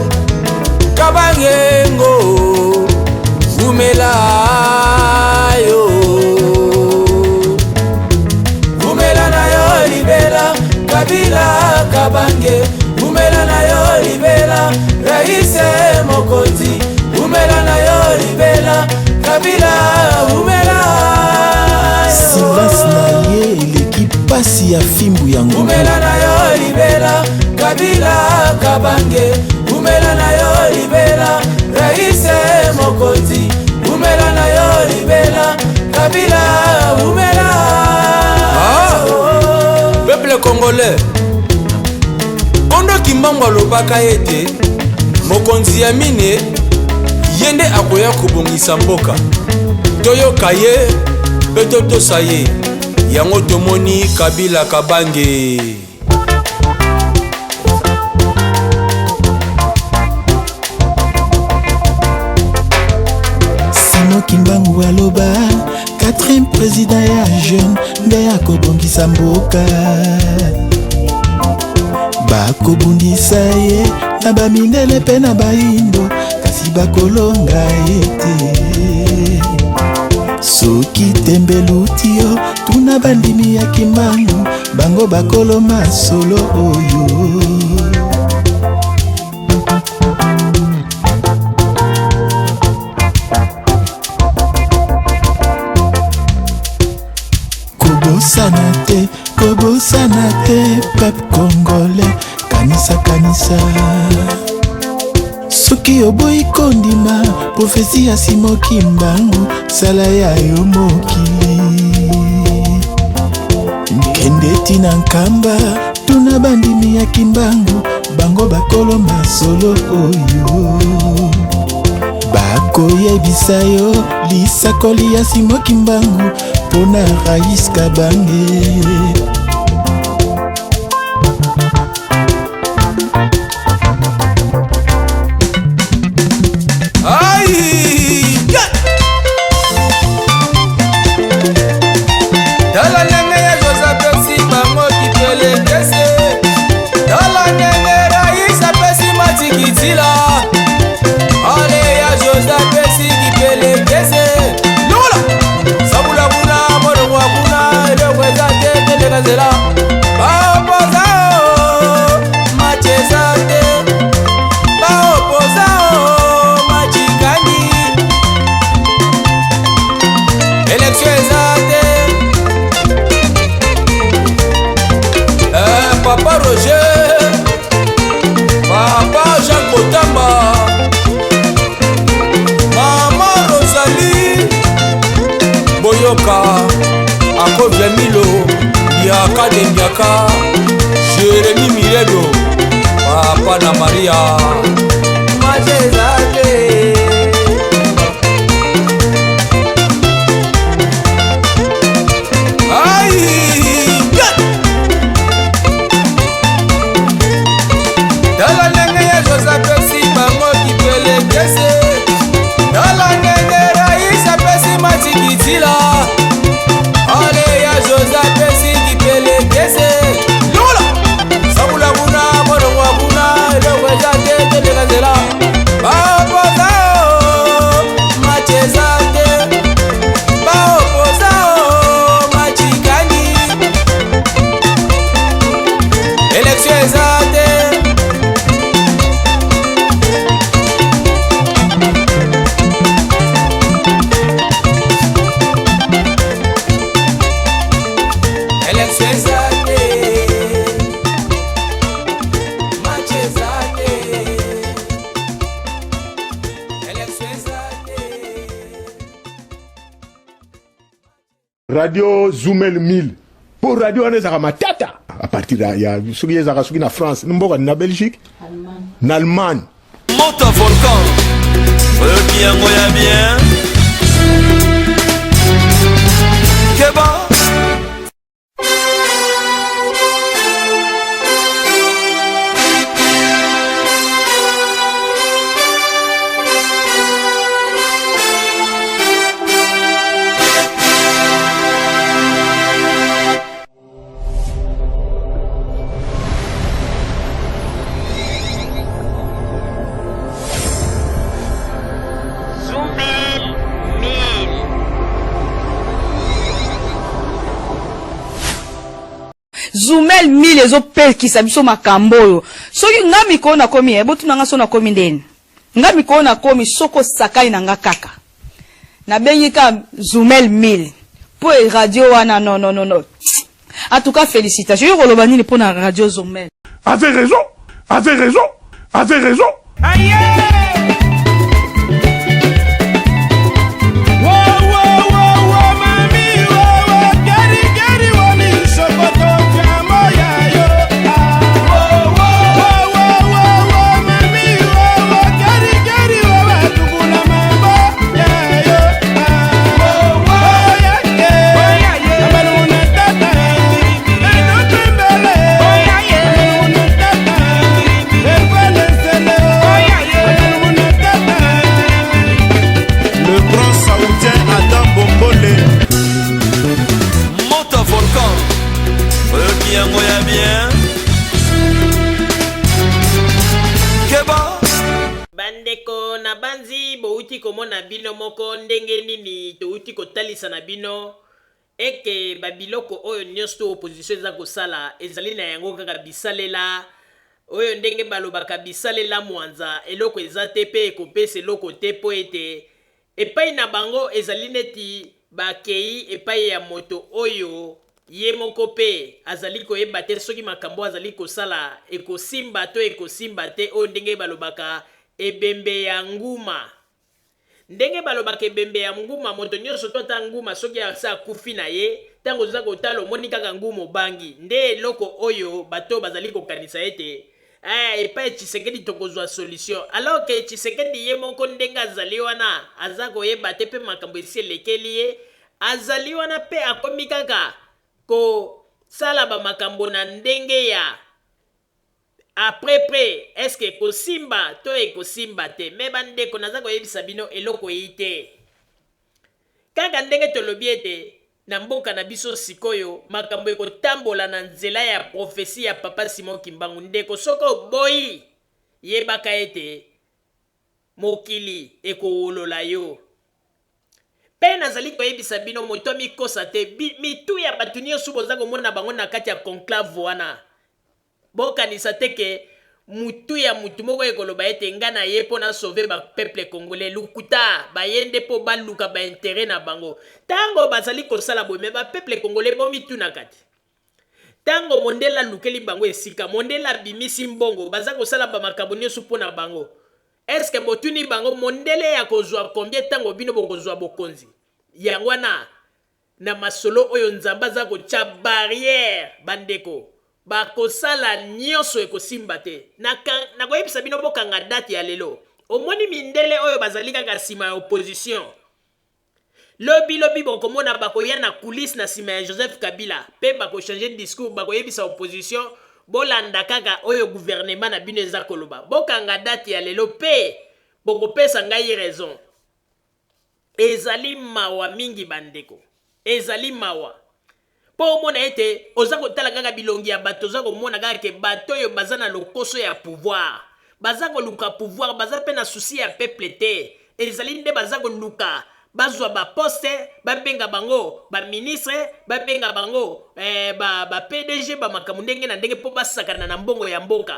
Kabange ngo umela yo. Umela na yo libela Kabila Kabange Umela na yo libela Raise Mokonzi Umela na yo libela Kabila Umela. Silence na ye Balobaka ete mokonzi ya mine ye nde akoya kobongisa mboka. Toyoka ye mpe totosa ye. Yango tomoni Kabila Kabange. Simon Kimbangu aloba quatrième président ya jeune nde akobongisa mboka. Bakobundisa ye na bamindele mpe na bayindo, kasi bakolonga ye te. Soki tembe eluti yo, tuna bandimi ya Kimbangu, bango bakolo masolo oyo. Kobosana te, kobosana te, peuple congolais, kanisa, kanisa. Soki oboyi kondima profesi ya Simon Kimbangu, sala ya yo mokili. Kende ti na Nkamba, tuna bandimi ya Kimbangu, bango bakolo masolo oyo. Bakoyebisa yo lisakoli ya Simon Kimbangu mpona Rais Kabange. Tala ndenge ya Jose apesi bango kipelekese. Tala ndenge Rais apesi matikitila. Ale ya Jose apesi kipelekese. Longola sabula kuna molongwa kuna eloko eza te teleka nzela. Baopoza o macheza te. Baopoza o machikani. Election eza te. Papa Roger, Papa Jacques Botamba, Mama Rosalie, Boyoka, Akovia Milo, Biaka de Biaka, Jérémy Miredo, Papa na Maria. Macheza te. Tala ndenge ya Jose apesi bango kipelekese. Tala ndenge Rais apesi matikitila. Ale ya Jose apesi kipelekese. Longola sabula kuna molongwa kuna eloko eza te teleka nzela. Baopoza o macheza te. Baopoza o machikani. Election eza te. Election eza te. Match eza te. Election eza te. Radio Zumel 1000 mpo radio wana ezalaka matata à partir ya soki ezalaka soki na France, mboka na Belgique, na Allemagne. Moto volcan oyoki yango ya bien. Keba. Zumel 1000. Zumel 1000 ezopekisa biso makambo oyo. Soki nga mikolo nakomi, botuna nga so nakomi ndeni. Nga mikolo nakomi, soki osakani na nga kaka nabengi ka Zumel 1000 mpo e radio wana. Non, non, non, non, en tout cas félicitations. Yo koloba nini mpo na radio Zumel? Avait raison, avait raison, avait raison. Aïe! Nakanisi bowuti komona bino moko ndenge nini towuti kotalisa na bino eke ba biloko oyo nionso to opposition eza kosala ezali na yango kaka bisalela oyo ndenge balobaka bisalela mwanza eloko eza te pe ekopesa eloko te po ete Epai na bango ezali neti bakei epai ya moto oyo ye moko mpe azali koyeba te soki makambo azali kosala ekosimba to ekosimba te, oyo ndenge balobaka ebembe ya nguma. Ndenge balobaka ebembe ya nguma, moto nyonso to ata nguma soki asi akufi na ye, ntango oza kotala omoni kaka nguma obangi. Nde eloko oyo bato bazali kokanisa ete Eh, epai Tshisekedi tokozwa solution alors que Tshisekedi ye moko ndenge azali wana aza koyeba te mpe makambo esi elekeli ye, azali wana mpe akomi kaka kosala ba makambo na ndenge ya après près, est-ce que ekosimba to ekosimba te? Mais bandeko naza koyebisa bino eloko eyi te. Kaka ndenge tolobi ete na mboka na biso sikoyo makambo ekotambola na nzela ya prophetie ya papa Simon Kimbangu ndeko soki oboyi yebaka ete mokili ekowolola yo. Pe nazali koyebisa bino moto amikosa te mitu ya bato nionso boza komona bango na kati ya conclave wana Bokanisa te ke mutu ya mutu moko ekoloba ete nga na ye po na sauver ba peuple congolais. Lokuta, baye nde po baluka ba interet na bango. Tango bazali kosala boye mais ba peuple congolais bomitunaka te? Tango mondele alukeli bango esika, mondele abimisi mbongo, baza kosala ba makambo nioso po na bango. Est ce que botuni bango mondele akozua combien tango bino bokozua bokonzi? Yango wana Na masolo oyo Nzambe aza kotia barrière ba ndeko bakosala nioso ekosimba te nakoyebisa bino bokanga date ya lelo omoni mindele oyo bazali kaka sima ya opposition lobi lobi bokomona bakoya na coulisse na sima ya Joseph Kabila pe bako changer discours bakoyebisa opposition bolanda kaka oyo gouvernement na bino eza koloba bokanga date ya lelo pe bokopesa ngai raison. Ezali mawa mingi ba ndeko. Ezali mawa. Po omona ete oza kotala kaka bilongi ya bato oza komona kaka ke bato oyo baza na lokoso ya pouvoir. Baza koluka pouvoir, baza pe na souci ya peuple te. Ezali nde baza koluka bazwa ba poste, babenga bango ba ministre, babenga bango eh, ba, ba PDG, ba makambo ndenge na ndenge po basakana na mbongo ya mboka.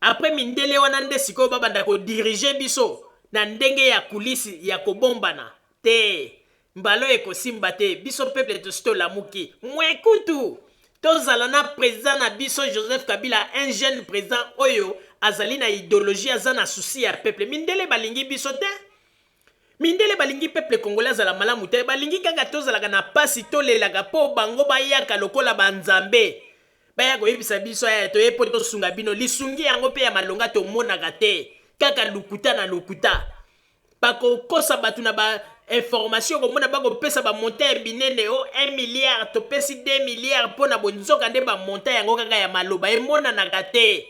Après mindele wana nde sikoyo babanda ko diriger biso na ndenge ya coulisse ya kobombana te mbala oyo ekosimba te biso peuple tosi tolamuki mwe kutu tozala na president na biso Joseph Kabila un jeune president oyo azali na ideologie aza na souci ya peuple mindele balingi biso te Mindele balingi peuple congolais azala malamu te, balingi kaka tozalaka na pasi tolelaka po bango bayaka lokola ba nzambe baya koyebisa biso eh, toye po tosunga bino. Lisungi yango pe ya malonga tomonaka te, kaka lokuta na lokuta. Bakokosa bato na ba information, okomona bakopesa ba montant ya minene, o 1 milliard topesi 2 milliards po na boye, nzoka nde ba montant yango kaka ya maloba emonanaka te.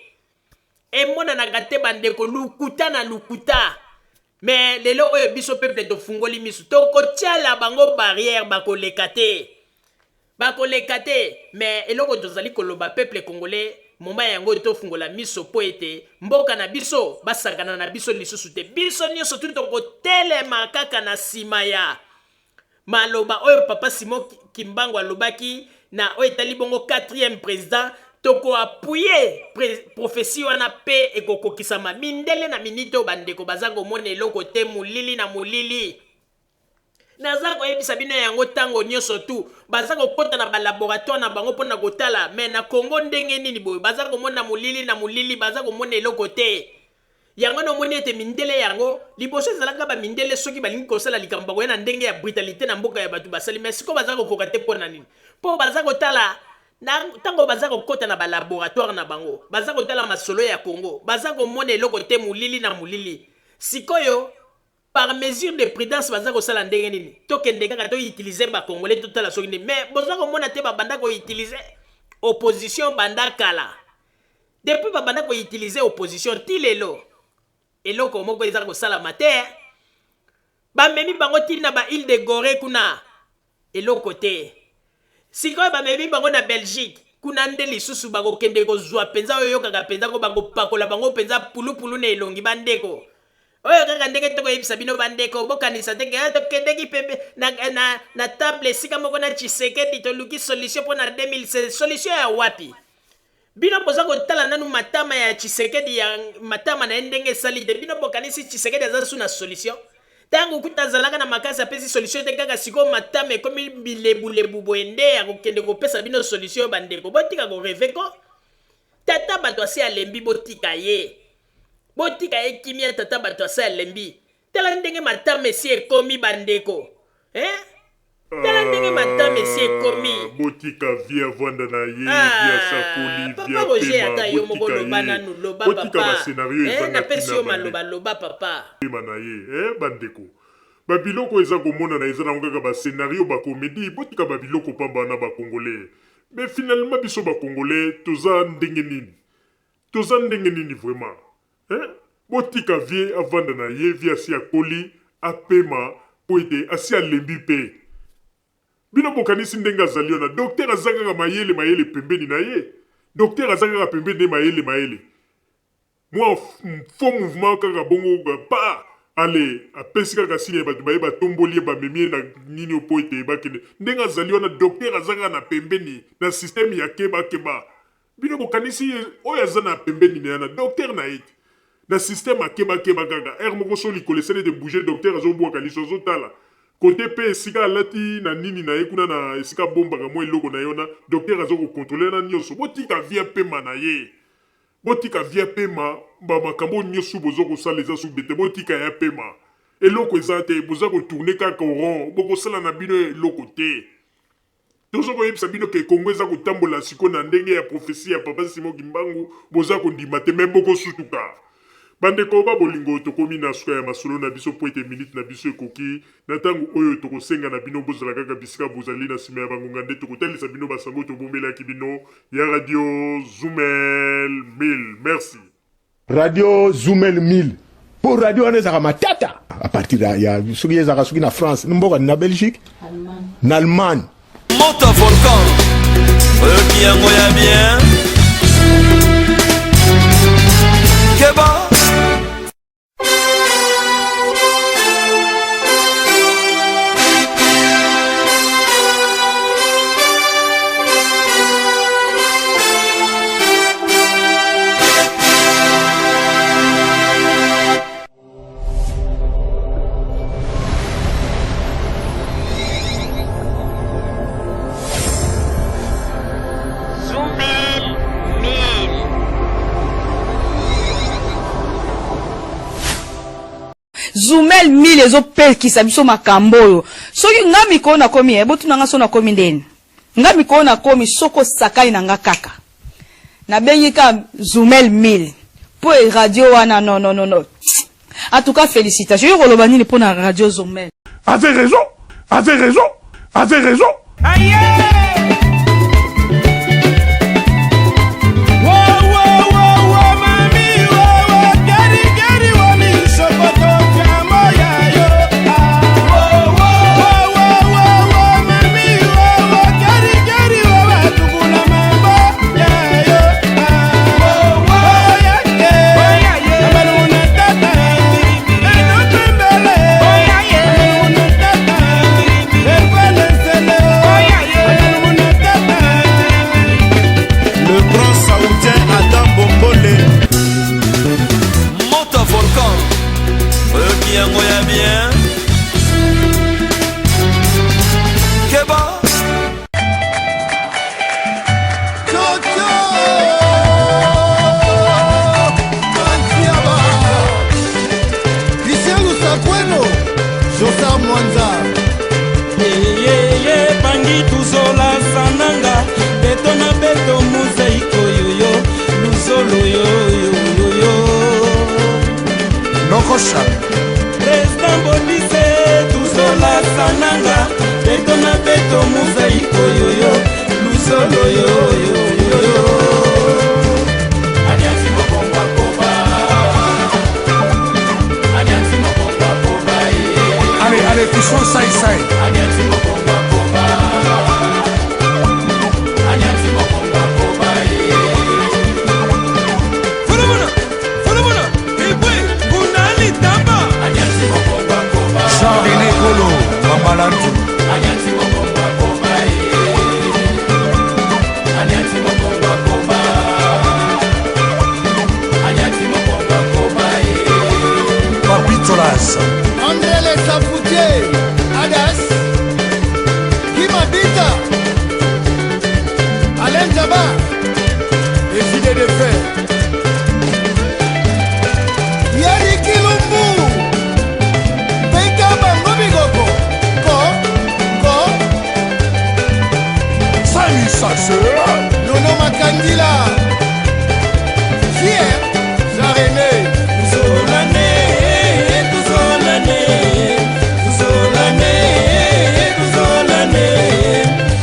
Emonanaka te bandeko, lokuta na lokuta. Mais lelo oyo biso peuple tofungoli misu, tokotiala bango barrière, bakoleka te. Bakoleka te. Mais eloko tozali koloba peuple congolais, moment yango tofungola miso po ete mboka na biso basakana na biso lisusu te. Biso nionso tout tokotelema kaka na sima ya Maloba oyo papa Simon Kimbangu alobaki na oyo etali bongo quatrième president, toko appuyer prophetie wana pe ekokokisama. Mindele na minute oyo bandeko baza komona eloko te, molili na molili. Naza koyebisa bino yango tango nyoso tu baza kokota na ba laboratoire na bango pona kotala mais na Congo ndenge nini boye baza komona molili na molili baza komona eloko te. Yango wana omoni ete mindele yango, liboso ezalaka ba mindele soki balingi kosala likambo bakoya na ndenge ya brutalite na mboka ya batu basali mais sikoyo baza kokoka te pona nini? Po baza kotala na tango baza kokota na ba laboratoire na bango baza kotala masolo ya Congo baza komona eloko te molili na molili sikoyo par mesure de prudence baza kosala ndenge nini? Tokende kaka to utiliser ba congolais totala soki nini mais boza komona te babanda ko utiliser opposition banda kala. Depuis ba banda ko utiliser opposition ti lelo eloko moko eza kosalama te. Ba memi bango ti na ba ile de Goree kuna eloko te. Sikoyo ba memi bango na Belgique kuna nde lisusu bakokende kozua penza oyo oyokaka penza ko bakopakola bango penza pulupulu na elongi ba ndeko. Oyo kaka ndenge tokoyebisa bino bandeko, bokanisa te ke ah, tokendeki pembe na, na, na table esika moko na Tshisekedi toluki solution mpo na 2016. Solution ya wapi? Bino boza kotala nanu matama ya Tshisekedi ya matama na ye ndenge esali te. Bino bokanisi Tshisekedi aza su na solution? Tango kuta azalaka na makasi apesi solution te, kaka sikoyo matama ekomi bilebulebu boye nde akokende kopesa bino solution? Bandeko, botika ko rêver ko. Tata bato asi alembi, botika ye. Botika ye kimia, tata bato asi alembi. Tala ndenge matama esi ekomi bandeko. Eh? Tala ndenge matama esi ekomi. Ah, botika vie avanda na ye, vie asakoli, Papa vie Roger, apema, ata yo moko botika loba ye. nanu, loba Botika papa. ba scenario Eh, ezanga napesi tina yo bandeko. maloba, loba papa. Pema na ye, eh bandeko. Ba biloko eza komonana eza nango kaka ba scenario, ba comedie, botika ba biloko pamba wana ba congolais. Mais finalement biso ba congolais toza ndenge nini? Toza ndenge nini vraiment? Hein? Botika vie avanda na ye, vie asi akoli, apema po ete asi alembi pe. Bino bokanisi ndenge azali wana, docteur aza kaka mayele mayele pembeni na ye. Docteur aza kaka pembeni na ye mayele mayele. Mwa faux mouvement kaka bongo pa ale apesi kaka signe ya bato baye batomboli ye bamemi ye na nini po ete bakende. Ndenge azali wana docteur aza kaka na pembeni na système ya keba keba. Bino bokanisi oyo aza na pembeni na ye na docteur na ye te. Na système akeba keba kaka heure moko so likolo esali ete bouger docteur azobwaka liso azotala kote pe esika alati na nini na ye kuna na esika abombaka mwa eloko na ye wana docteur aza kocontrole na nyonso. Botika vie apema na ye. Botika vie apema ba makambo oyo nioso bozo kosala eza su bete botika ye apema eloko eza te boza ko tourner kaka au rond bokosala na bino eloko te tozo koyebisa bino ke Congo eza kotambola sikoyo na ndenge ya prophetie ya papa Simon Kimbangu boza kondima te mais bokosutuka bandeko ba bolingo tokomi na suka ya masolo na biso po ete minute na biso ekoki Na tango oyo tokosenga na bino bozala kaka bisika bozali na sima ya bangonga nde tokotalisa bino basango tobombelaki bino ya radio Zumel 1000. Merci. Radio Zumel 1000 po radio wana ezalaka matata à partir ya, ya soki ezalaka soki na France mboka na Belgique na Allemagne. Moto volcan oyoki yango ya bien keba. Zumel 1000 ezopekisa biso makambo oyo. Soki nga mikolo nakomi eh, botuna nga so nakomi ndeni. Nga mikolo nakomi soki osakani na nga kaka. Nabengi ka Zumel 1000 po e radio wana non non non non. En tout cas félicitations. Yo koloba nini pona radio Zumel? Avait raison, avait raison, avait raison. Aïe! Le grand saoudien Adam Bombole. Moto volcan oyoki yango ya bien keba. Christian Lusakweno, Josar Mwanza. Eyeye bangi tuzola sananga beto na beto mozaiko yoyo luzolo yoyoyoyo Nokosha. President Bodise tuzola sananga beto na beto mozaiko yoyo luzolo yoyoyoyo. Allez, allez, Fiston Sai Sai. Fulumuna, fulumuna, ibwe, kuna litamba. Malandu. Papi Tolas. André Le Safoutier, Adas, Kimabita, Alain Djaba, les idées de fer. Yeri Kilumbu, Peka Bango Bigoko, Ko, Ko, Sami Sasse. Nono Makandila, Fier, Jean-René, Tuzolane, tuzolane, tuzolane, tuzolane,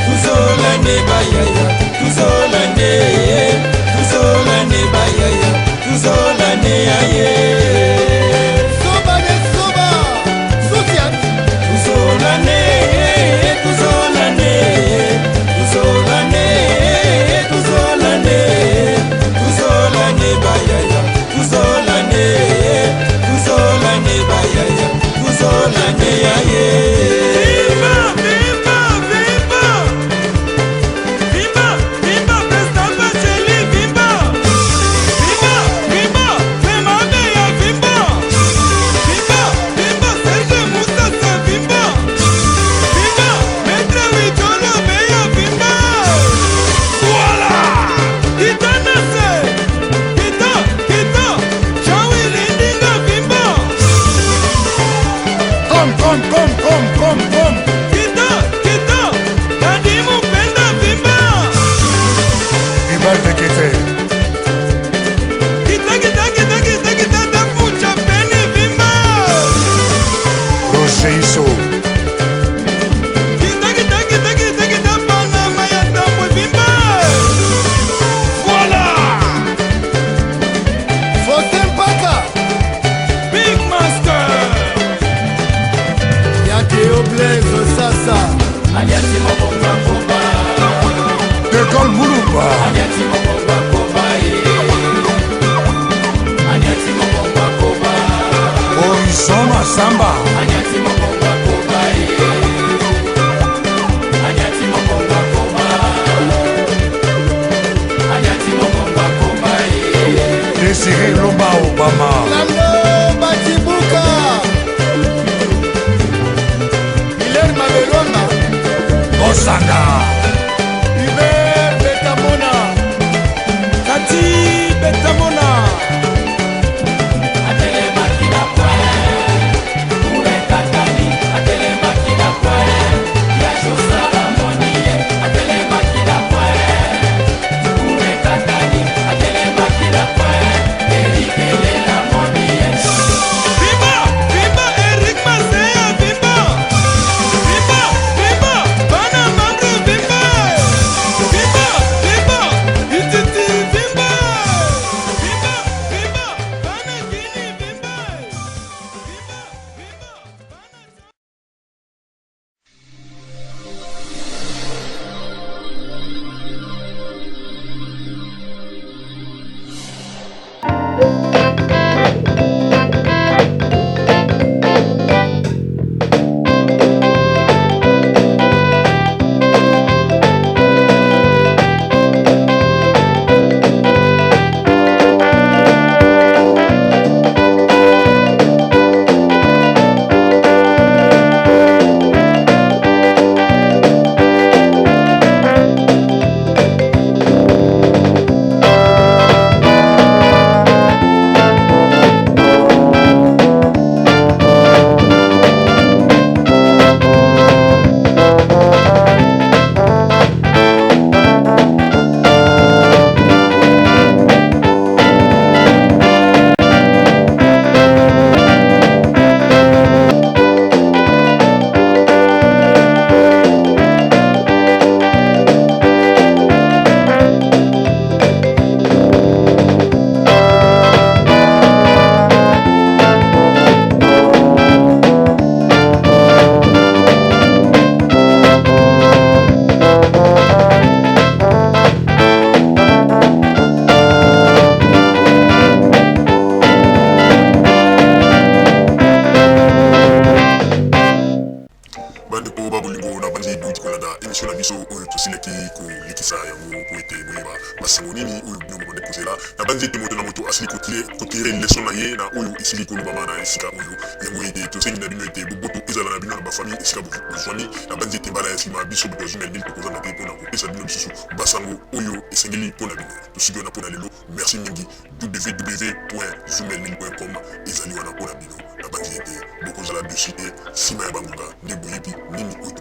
tuzolane bayaya, tuzolane, tuzolane bayaya, tuzolane aye. Soba de Soba, Soutiat, Tuzolane, tuzolane, tuzolane, tuzolane, tuzolane bayaya, tuzolane, tuzolane bayaya, tuzolane aye. Viva, viva, viva! Viva, viva, President Bacheli, viva! Viva, viva, Clément Beya, viva! Viva, viva, Serge Moussassa, viva! Viva, Maître Wijolo Beya, viva! Voilà! Kita Nase! Kita, kita, Jean-Willy Ndinga, viva! Kom, kom, kom, kom, kom, kom. Kita, kita, Dadi Mupenda, viva! Ibal Vekete. Kita, kita, kita, kita, kita, Dafucha Peni, viva! Roger Isso. Kita, kita, kita, kita, kita, Panama ya Tambwe, viva! Voilà! Faustin Paka, Big Master! Yakeo Blaise Sasa, De Gaulle Moulumba. Horizon Massamba. Désiré Lomba Obama. Lando Batibuka, Hilaire Mabelwanga, Bosanga. Hubert Betamona, Kati Betamona. Tolingaki kolekisa yango mpo ete boyeba basango nini oyo bino bobandaki kozela. Nabanzi ete moto na moto asili kotire leson na ye na oyo esili kolobama na esika oyo. Yango ete tosengi na bino ete boboto ezala na bino na bafamille esika bozwami. Nabanzi ete mbala ya nsima biso bato ya Zumel 1000 tokozanga te mpo na kopesa bino lisusu basango oyo esengeli mpo na bino. Tosuki wana mpo na lelo. Merci mingi. www.zumel1000.com ezali wana mpo na bino. Nabanzi ete bokozala dessus te nsima ya bangonga nde boyebi nini oyo.